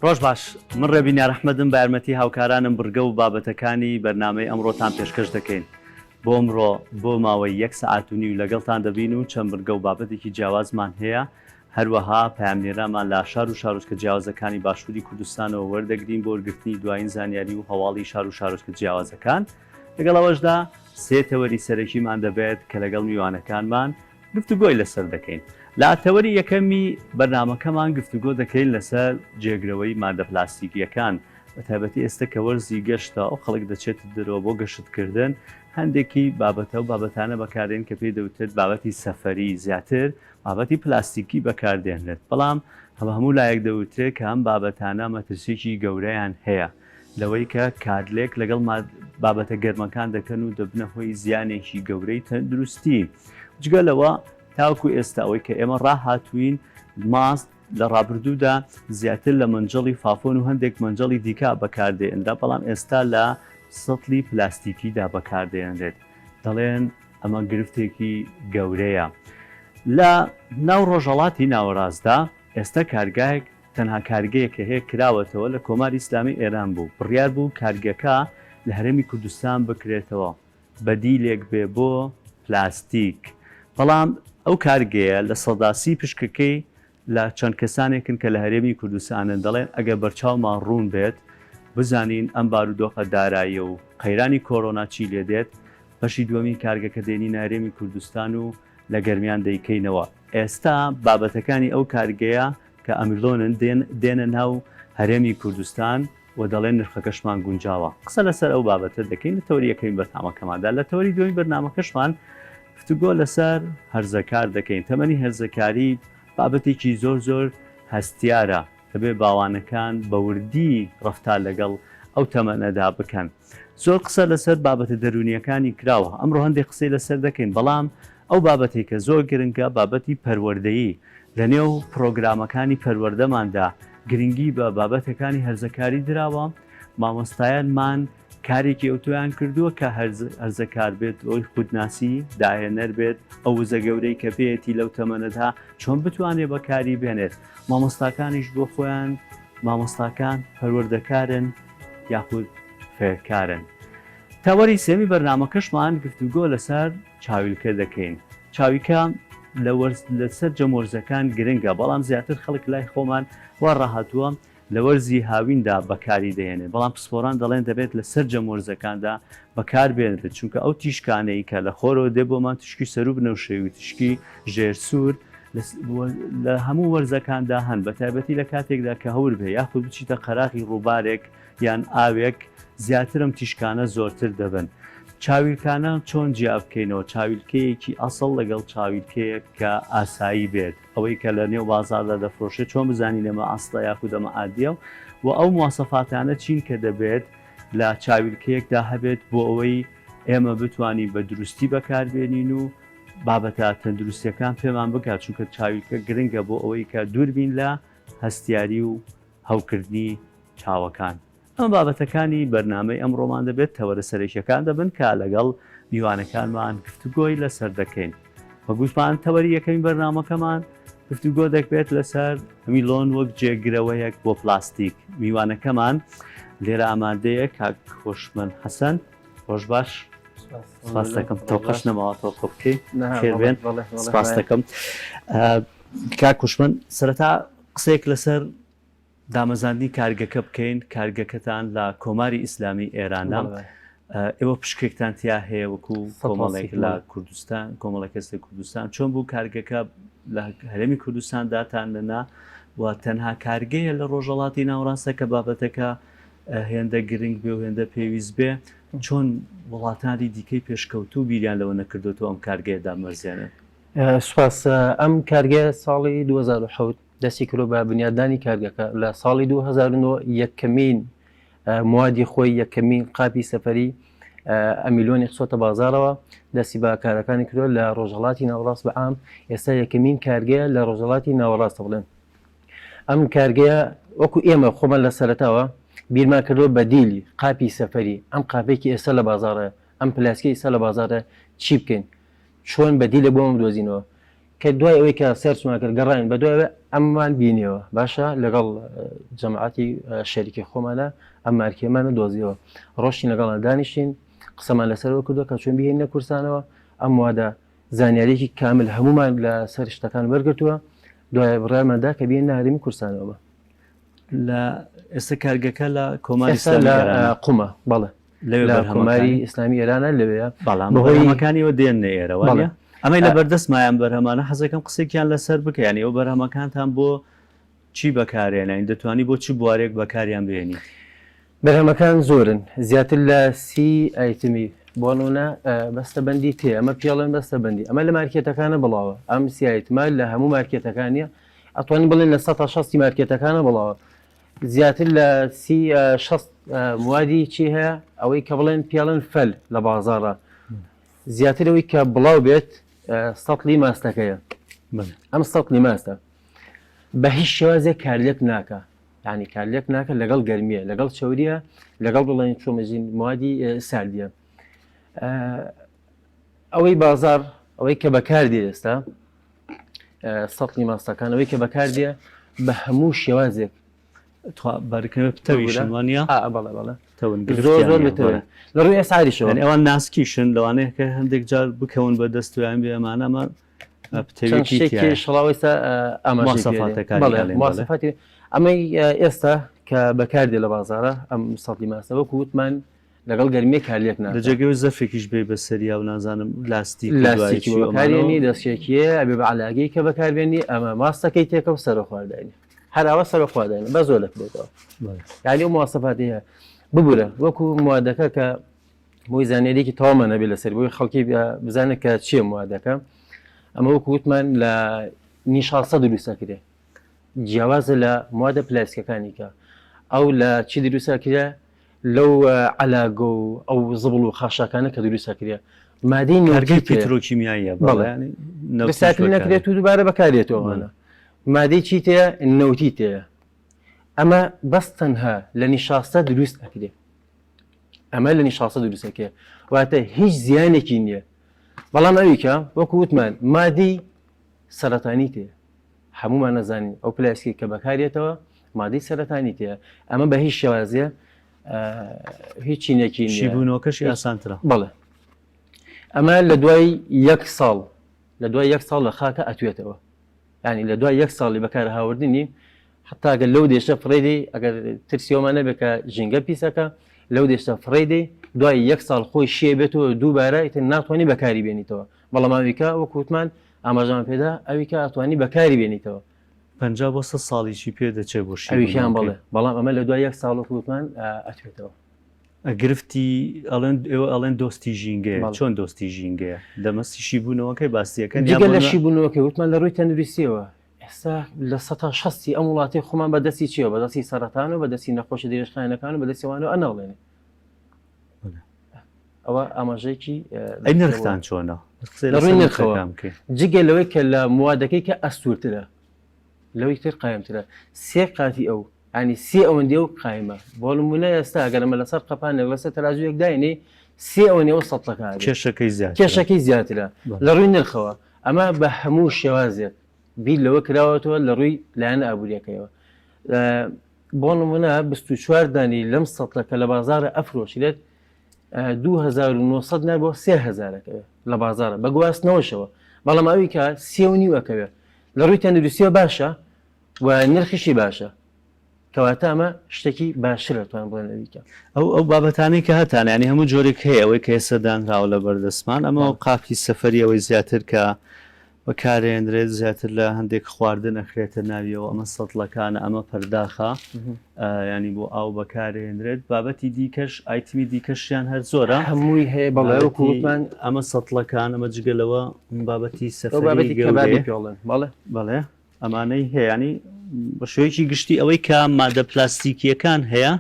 ڕۆژ باش من ڕێبینیار ئەحمەدم بە یارمەتی هاوکارانم بڕگە و بابەتەکانی بەرنامەی ئەمڕۆتان پێشکەش دەکەین بۆ ئەمڕۆ بۆ ماوەی یەک سەعات و نیو لەگەڵتان دەبین و چەند بڕگە و بابەتێکی جیاوازمان هەیە هەروەها پەیامنێرانمان لە شار و شارۆچکە جیاوازەکانی باشووری کوردستانەوە وەردەگرین بۆ وەرگرتنی دوایین زانیاری و هەواڵی شار و شارۆچکە جیاوازەکان. لەگەڵ ئەوەشدا سێ تەوەری سەرەکیمان دەبێت کە لەگەڵ میوانەکانمان گفتوگۆی لەسەر دەکەین. لە تەوەری یەکەمی بەرنامەکەمان گفتوگۆ دەکەین لەسەر جێگرەوەی مادە پلاستیکییەکان، بەتایبەتی ئێستە کە وەرزی گەشتە و خەڵک دەچێتە دەرەوە بۆ گەشتکردن، هەندێکی بابەتە و بابەتانە بەکاردێن کە پێی دەوترێت بابەتی سەفەری زیاتر بابەتی پلاستیکی بەکاردێنرێت، بەڵام هەموو لایەک دەوترێت کە ئەم بابەتانە مەترسیی گەورەیان هەیە لەوەی کە کارلێک لەگەڵ بابەتە گەرمەکان دەکەن و دەبنە هۆی زیانێکی گەورەی تەندروستی. جگە لەوە تاوەکو ئێستا ئەوەی کە ئێمە ڕاهاتووین ماست لە ڕابردوودا زیاتر لە مەنجەڵی فافۆن و هەندێک مەنجەڵی دیکە بەکاردێنرا، بەڵام ئێستا لە سەتڵی پلاستیکیدا بەکاردێنرێت. دەڵێن ئەمە گرفتێکی گەورەیە. لە ناو ڕۆژهەڵاتی ناوەڕاستدا ئێستا کارگایەک تەنها کارگەیەک کە هەیە کراوەتەوە لە کۆماری ئیسلامی ئێران بوو، بڕیار بوو کارگەکە لە هەرێمی کوردستان بکرێتەوە بەدیلێک بێ بۆ پلاستیک، بەڵام ئەو کارگەیە 30% پشکەکەی لە چەند کەسانێکن کە لە هەرێمی کوردستانن دەڵێن ئەگەر بەرچاومان ڕوون بێت بزانین ئەم بارودۆخە داراییە و قەیرانی کۆرۆنا چی لێ دێت بەشی دووەمی کارگەکە دێنینە هەرێمی کوردستان و لە گەرمیان دەیکەینەوە ئێستا بابەتەکانی ئەو کارگەیە کە ئەمیلۆنن دێن دێنە ناو هەرێمی کوردستان و دەڵێن نرخەکەشمان گونجاوە قسە لەسەر ئەو بابەتە دەکەین لە تەوەری یەکەمی بەرنامەکەماندا لە تەوەری دووەمی بەرنامەکەشمان گفتوگۆ لەسەر هەرزەکار دەکەین تەمەنی هەرزەکاری بابەتێکی زۆر زۆر هەستیارە دەبێ باوانەکان بە وردی ڕەفتار لەگەڵ ئەو تەمەنەدا بکەن زۆر قسە لەسەر بابەتە دەروونیەکانی کراوە ئەمڕۆ هەندێک قسەی لەسەر دەکەین بەڵام ئەو بابەتەی کە زۆر گرنگە بابەتی پەروەردەیی لەنێو پرۆگرامەکانی پەروەردەماندا گرنگی بە بابەتەکانی هەرزەکاری دراوە مامۆستایانمان کارێکی ئەوتۆیان کردووە کە هەرزەکار بێت ئەوی خودناسی داهێنەر بێت ئەو وزە گەورەی کە پێیەتی لەو تەمەنەدا چۆن بتوانێت بەکاری بێنێت مامۆستاکانیش بۆ خۆیان مامۆستاکان پەروەردەکارن یاخود فێرکارن تەوەری سێمی بەرنامەکەشمان گفتوگۆ لەسەر چاویلکە دەکەین چاویکە لە وەرز لەسەر جەمۆرزەکان گرنگە بەڵام زیاتر خەڵک لای خۆمان وا ڕاهاتووە لە وەرزی هاویندا بەکاری دەهێنێت، بەڵام پسپۆران دەڵێن دەبێت لە سەرجەم وەرزەکاندا بەکاربێنرێت، چونکە ئەو تیشکانەی کە لە خۆرەوە دێت بۆمان تیشکی سەروو بنەوشەیی و تیشکی ژێر سوور لە هەموو وەرزەکاندا هەن، بەتایبەتی لە کاتێکدا کە هەور بێ یاخود بچیتە قەراغی ڕووبارێک یان ئاوێک زیاتر ئەم تیشکانە زۆرتر دەبن. چاویلکانە چۆن جیا بکەینەوە چاویلکەیەکی ئەسڵ لەگەڵ چاویلکەیەک کە ئاسایی بێت؟ ئەوەی کە لە نێو بازاڕدا دەفرۆشێت چۆن بزانین ئەمە ئەسڵە یاخود ئەمە عادیە و ئەو مواسەفاتانە چین کە دەبێت لە چاویلکەیەکدا هەبێت بۆ ئەوەی ئێمە بتوانین بە دروستی بەکاربێنین و بابەتە تەندروستیەکان پێمان بگات چونکە چاویلکە گرنگە بۆ ئەوەی کە دووربین لە هەستیاری و هەوکردنی چاوەکان. ئەمە بابەتەکانی بەرنامەی ئەمڕۆمان دەبێت، تەوەرە سەرەکیەکان دەبن کە لەگەڵ میوانەکانمان گفتوگۆی لەسەر دەکەین. وەک گوتمان تەوەری یەکەمی بەرنامەکەمان گفتوگۆ دەکرێت لەسەر میلۆن وەک جێگرەوەیەک بۆ پلاستیک. میوانەکەمان لێرە ئامادەیە کاک هۆشمەند حەسەن. ڕۆژ باش. سپاس دەکەم تەوقەش نەماوە تەوقە بکەی. خێر بێن. سپاس دەکەم. کاک هۆشمەند سەرەتا قسەیەک لەسەر دامەزاندنی کارگەکە بکەین، کارگەکەتان لە کۆماری ئیسلامی ئێرانە، ئێوە پشکێکتان تیا هەیە وەکو کۆمەڵێک لە کوردستان، کۆمەڵێک کەس لە کوردستان، چۆن بوو کارگەکە لە هەرێمی کوردستان داتان نەنا و تەنها کارگەیە لە ڕۆژهەڵاتی ناوەڕاستە کە بابەتەکە هێندە گرنگ بێ و هێندە پێویست بێ، چۆن وڵاتانی دیکەی پێشکەوتوو بیریان لەوە نەکردۆتەوە ئەم کارگەیە دابمەرزێنن؟ سوپاس. ئەم کارگەیە ساڵی 2007 دەستی کردوە بە بنیادنانی کارگەکە لە ساڵی 2009 یەکەمین موادی خۆی یەکەمین قاپی سەفەری ئەمیلۆنی خسۆتە بازارەوە دەستی بە کارەکانی کردوە لە ڕۆژهڵاتی ناوەڕاست بە عام ئێستا یەکەمین کارگەیە لە ڕۆژهڵاتی ناوەڕاستە بڵێن ئەم کارگەیە وەکو ئێمە خۆمان لە سەرەتاوە بیرمان کردووە بەدیلی قاپی سەفەری ئەم قاپێکی ئێستا لە بازاڕە ئەم پلاسکی ئێستا لە بازاڕە چی بکەین چۆن بەدیلە بۆ بدۆزینەوە. کە دوای ئەوەی کە search مان کرد گەڕاین بە دوای ئەممان بینیەوە باشە لەگەڵ جەماعەتی شەریکی خۆمانە ئەم مارکێمانە دۆزیەوە ڕۆشتین لەگەڵان دانیشتین قسەمان لەسەرەوە کردووە کە چۆن بهێنە کورسانەوە ئەم وادە زانیاریی کامل هەمومان لە سەر شتەکان وەرگتووە دوای بڕیارماندا کە بێن هەرێمی کورسانەوە لە ئێستا کارگەکە لە کۆماری لە قومە بەڵێ لە کۆماری ئیسلامی ئێرانە لەوەیە بەڵام بەهۆی دێن ئێرەوە ئەمەی لە بەردەست مایان بەرهەمانە حەزەکەم قسێکیان لەسەر بکە یانی ئەو بەرهەمەکانتان بۆ چی بەکارێنین دەتوانی بۆ چ بوارێک بەکاریان بێنی؟ بەرهەمەکان زۆرن زیاتر لە سی item ی بۆنونە بەستە بەندی تێ ئەمە پێڵێن بەستە بەندی ئەمە لە مارکێتەکانە بڵاوە ئەم سی item ە لە هەموو مارکێتەکانە ئەتوانین بڵێن لە 160 مارکێتەکانە بڵاوە زیاتر لە سی 60 موادی چی هەیە ئەوەی کە بڵێن پێڵێن فەل لە بازاڕە زیاتر ئەوەی کە بڵاو بێت سەتلی ماستەکەیە ئەم سەتلی ماستە بە هیچ شێوازێک کارلێک ناکە ینی کارلێک ناکە لەگەڵ گەرمیە لەگەڵ چوریە لەگەڵ بڵێن چۆمەژین موادی ساردیە ئەوەی بازار ئەوەی کە بەکاردێ ئێستا سەتلی ماستەکان ئەوەی کە بەکاردێ بە هەموو شێوازێک بەرکەوە پتەویشن وانە بەڵێ بەڵێ زۆر زۆر بتەوە لە ڕووی ئەسعاریشەوە ئەوان ناسکیشن لەوانەیە کە هەندێک جار بکەون بە دەست ویان بێ ئەمانە ئەمە پتەویکی شڵاوەیستا ئاماژەفاتی ئەمەی ئێستا کە بەکاردێ لە بازارە ئەم سەدی ماسە وەکو وتمان لەگەڵ گەرمیە کارلێک نا لە جێگەی زەرفێکیش بێ بەسەریا و نازانم لاستیک لاستیکی بەکارێنی دەستێکیە ئەبێ بە علاگەی کە بەکاربێنی ئەمە ماستەکەی تێکە و سەرۆ خواردانی هەر ئەوە سەرۆ خواردانی بە زۆر دەکرێتەوە یعنی ئەو مواسەفاتی هەیە ببورە وەکو موادەکە کە بۆی زانیاریکی تەواومان نەبێت لەسەر بۆی خەڵکی بزانێت کە چییە موادەکە ئەمە وەکو وتمان لە نیشاستە دروستەکرێ جیاوازە لە موادە پلاستیکەکانی کە ئەو لە چی دروستەکرێ لەو عەلاگە و ئەو زبڵ و خاشاکانە کە دروست ئەکرێ مادەی نەوتی پترۆکیمیاییە بەڵێ ڕیسایکل نەکرێت و دووبارە بەکارێتەوە ئەوانە مادەی چی تێیە نەوتی تێیە ئەمە بەس تەنها لە نیشاستە دروست ئەکرێ ئەمە لە نیشاستە دروست ئەکرێ واتە هیچ زیانێکی نییە بەڵام ئەویکە وەکو وتمان مادەی سەرەتانی تێ هەموومان نەزانین ئەو پلاستیکی کە بەکارێتەوە مادەی سەرەتانی تێ ئەمە بە هیچ شێوازێ هیچ چینێکی شیبوونەوەکەشی ئاسانترە بەڵێ ئەمە لە دوای یەک ساڵ لە دوای یەک ساڵ لە خاکە ئەتوێتەوە ینی لە دوای یەک ساڵی بەکارهاوردنی حتا گەر لەو دێشە فڕێدی ئەگەر ترسیۆمە نەبێت کە ژینگە پیسەکە لەو دێشتە فڕێدی دوای یەک ساڵ خۆی شێ بێتەوە دووبارە ئیتر ناتوانانی بەکاری بێنیتەوە بەڵام ئەویکە وەکو وتمان ئاماژەمان پێدا ئەویکە ئەتوانی بەکاری بێنیتەوە. 50 بۆ 100 ساڵیشی پێ دەچێت بۆ ئەویکیان بەڵێ بەڵام ئەمە لە دوای یەک ساڵ وەکو وتمان ئەتوێتەوە. گرفتی ئەڵێن ئێوە ئەڵێن دۆستی ژینگەیە چۆن دۆستی ژینگەیە دەمەستی شیبوونەوەکەی باسیەکەن جگە لە شیبوونەوەکەی وتمان لە ڕووی تەندروستیەوە ئێستا لە سەتا شەستی ئەم وڵاتی خۆمان بە دەستی چیەوە بە دەستی سەرەتان و بە دەستی نەخۆشی درێژخایەنەکان و بە دەستی وانەوە ئەناڵێنێ ئەوە ئاماژەیەکی ئەی نرختان چۆنە؟ لە ڕووی نرخەوە جگە لەوەی کە لە موادەکەی کە ئەستورترە لەوەی تر قایمترە سێ قاتی ئەو ینی سێ ئەوەندی ئەو قایمە بۆ نمونە ئێستا ئەگەر ئەمە لەسەر قەپانێک لەسەر تەرازوویەک داینێ سێ ئەوەندی ئەو سەتڵەکە کێشەکەی زیاترە کێشەکەی زیاترە لە ڕووی نرخەوە ئەمە بە هەموو شێوازێک بیر لەوە کراوەتەوە لە ڕووی لایەنە ئابووریەکەیەوە بۆ نمونە 24 دانی لەم سەتڵە کە لە بازارە ئەفرۆشرێت 2900 دینار بۆ 3000 ئەکەوێت لە بازارە بە گواستنەوەشەوە بەڵام ئەوی کە سێ و نیو ئەکەوێت لە ڕووی تەندروستیەوە باشە و نرخیشی باشە کەواتە ئەمە شتێکی باشترە توان بڵێن لەویکە. ئەو ئەو بابەتانەی کە هەتانە یانی هەموو جۆرێک هەیە ئەوەی کە ئێستا دانراوە لە بەردەستمان ئەمە قاپی سەفەری ئەوەی زیاتر کە بەکارێنرێت زیاتر لە هەندێک خواردن ئەخرێتە ناویەوە ئەمە سەتڵەکانە ئەمە پەرداخە ینی بۆ ئاو بەکارێنرێت بابەتی دیکەش ئایتمی دیکەشیان هەر زۆرە هەمووی هەیە بەڵێ وەکوتمان ئەمە سەتڵەکان ئەمە جگە لەوە بابەتی سەفەری بابەتی کەبابی پێڵێن بەڵێ بەڵێ ئەمانەی هەیە ینی بە شێوەیەکی گشتی ئەوەی کە مادە پلاستیکیەکان هەیە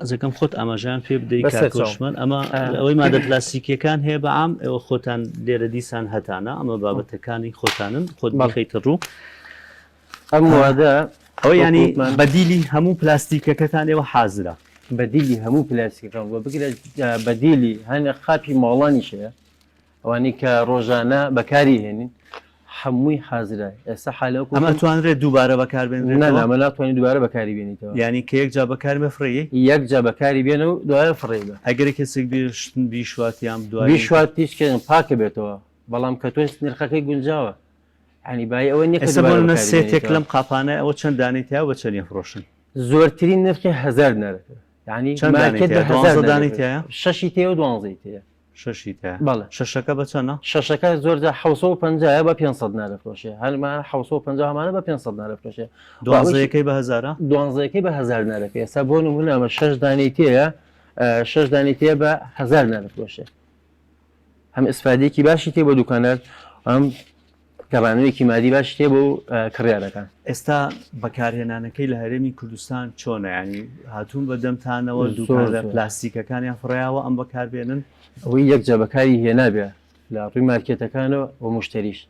ئەزەکەم خۆت ئاماژەیان پێ بدەی کاکۆشمان ئەمە ئەوەی مادە پلاستیکیەکان هەیە بە عام ئێوە خۆتان لێرە دیسان هەتانە ئەمە بابەتەکانی خۆتانن خۆت بخەیتە ڕوو ئەم وادە ئەوە ینی بەدیلی هەموو پلاستیکەکەتان ئێوە حازرە بەدیلی هەموو پلاستیکەکان بۆ بگرە بەدیلی هەنە قاپی ماڵانیش هەیە. ئەوانەی کە ڕۆژانە بەکاری هێنین هەمووی حازرە ئێستا حالە وەکو ئەمە توانرێت دووبارە بەکاربێنرێتەوە؟ نا نا ئەمە ناتوانانی دووبارە بەکاری بێنیتەوە. یانی کە یەک جار بەکار بێ فڕێی؟ یەک جار بەکاری بێنە و دوایە فڕێی بە. ئەگەر کەسێک بێ بیشوات یان دوایی؟ بیشوات هیچ کە پاکە بێتەوە بەڵام کە تۆ نرخەکەی گونجاوە یانی بای ئەوە نییە کە ئێستا بۆ دووبارە نمونە بەکاری سێتێک بێنیتەوە. لەم قاپانە ئەوە چەند دانەی تیایە و بە چەند ئەفرۆشن؟ زۆرترین نرخی هەزار دینارەکە یانی چەند دانەی مارکێت تیایە؟ بە هەزار دوانزە دینار دانەی ئەفرۆشێ. تیایە؟ شەشی تێیە و دوانزەی تێیە. شەشی تایە بەڵێ. شەشەکە بە چەنە؟ شەشەکە زۆر جار 750 یە بە 500 دینار ئەفرۆشێ هەرمان 750 هەمانە بە 500 دینار ئەفرۆشێ دوانزەیەکەی بە هەزارە؟ دوانزەیەکەی بە هەزار دینارەکە ئێستا بۆ نمونە ئەمە شەش دانەی تێیە شەش دانەی تێیە بە هەزار دینار ئەفرۆشێ هەم ئیسفادەیەکی باشی تێ بۆ دوکاندار ئەم گەڕانەوەیەکی مادی باشی تێ بۆ کڕیارەکان. ئێستا بەکارهێنانەکەی لە هەرێمی کوردستان چۆنە؟ یانی هاتوون بە دەمتانەوە زۆر دوکانە زۆر. پلاستیکەکانیان فڕێیاوە ئەم بەکاربێنن؟ ئەوەی یەک جار بەکاری هێنابێ لە ڕووی مارکێتەکانەوە و مشتەریش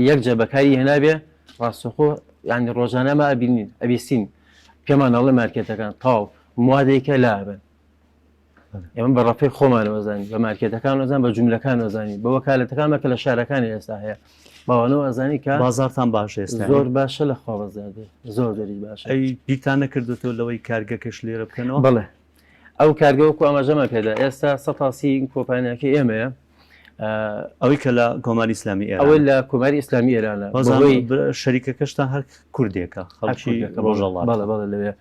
یەک جار بەکاری هێنابێ ڕاستەخۆ یانی ڕۆژانە ئەمە ئەبینین ئەبیستین پێمان ئەڵێ مارکێتەکان تەواو موادێکە لابەن. ئێمە بە ڕەفەی خۆمانەوە زانین بە مارکێتەکانەوە زان بە جوملەکانەوە زانین بە وەکالەتەکانمە کە لە شارەکانی ئێستا هەیە باوانەوە ئەزانی کە بازارتان باشە ئێستا زۆر باشە لە خوا بەزیاد بێ زۆر زۆریش باشە ئەی بیرتان نەکردوتەوە لەوەی کارگەکەش لێرە بکەنەوە؟ بەڵێ ئەو کارگە وەکو ئاماژەمان پێدا ئێستا 130 کۆمپانیاکەی ئێمەیە ئەوەی کە لە کۆماری ئیسلامی ئێران ئەوەی لە کۆماری ئیسلامی ئێرانە بەهۆی شەریکەکەشتان هەر کوردێکە خەڵکی ڕۆژەڵات بەڵێ بەڵێ لەوێ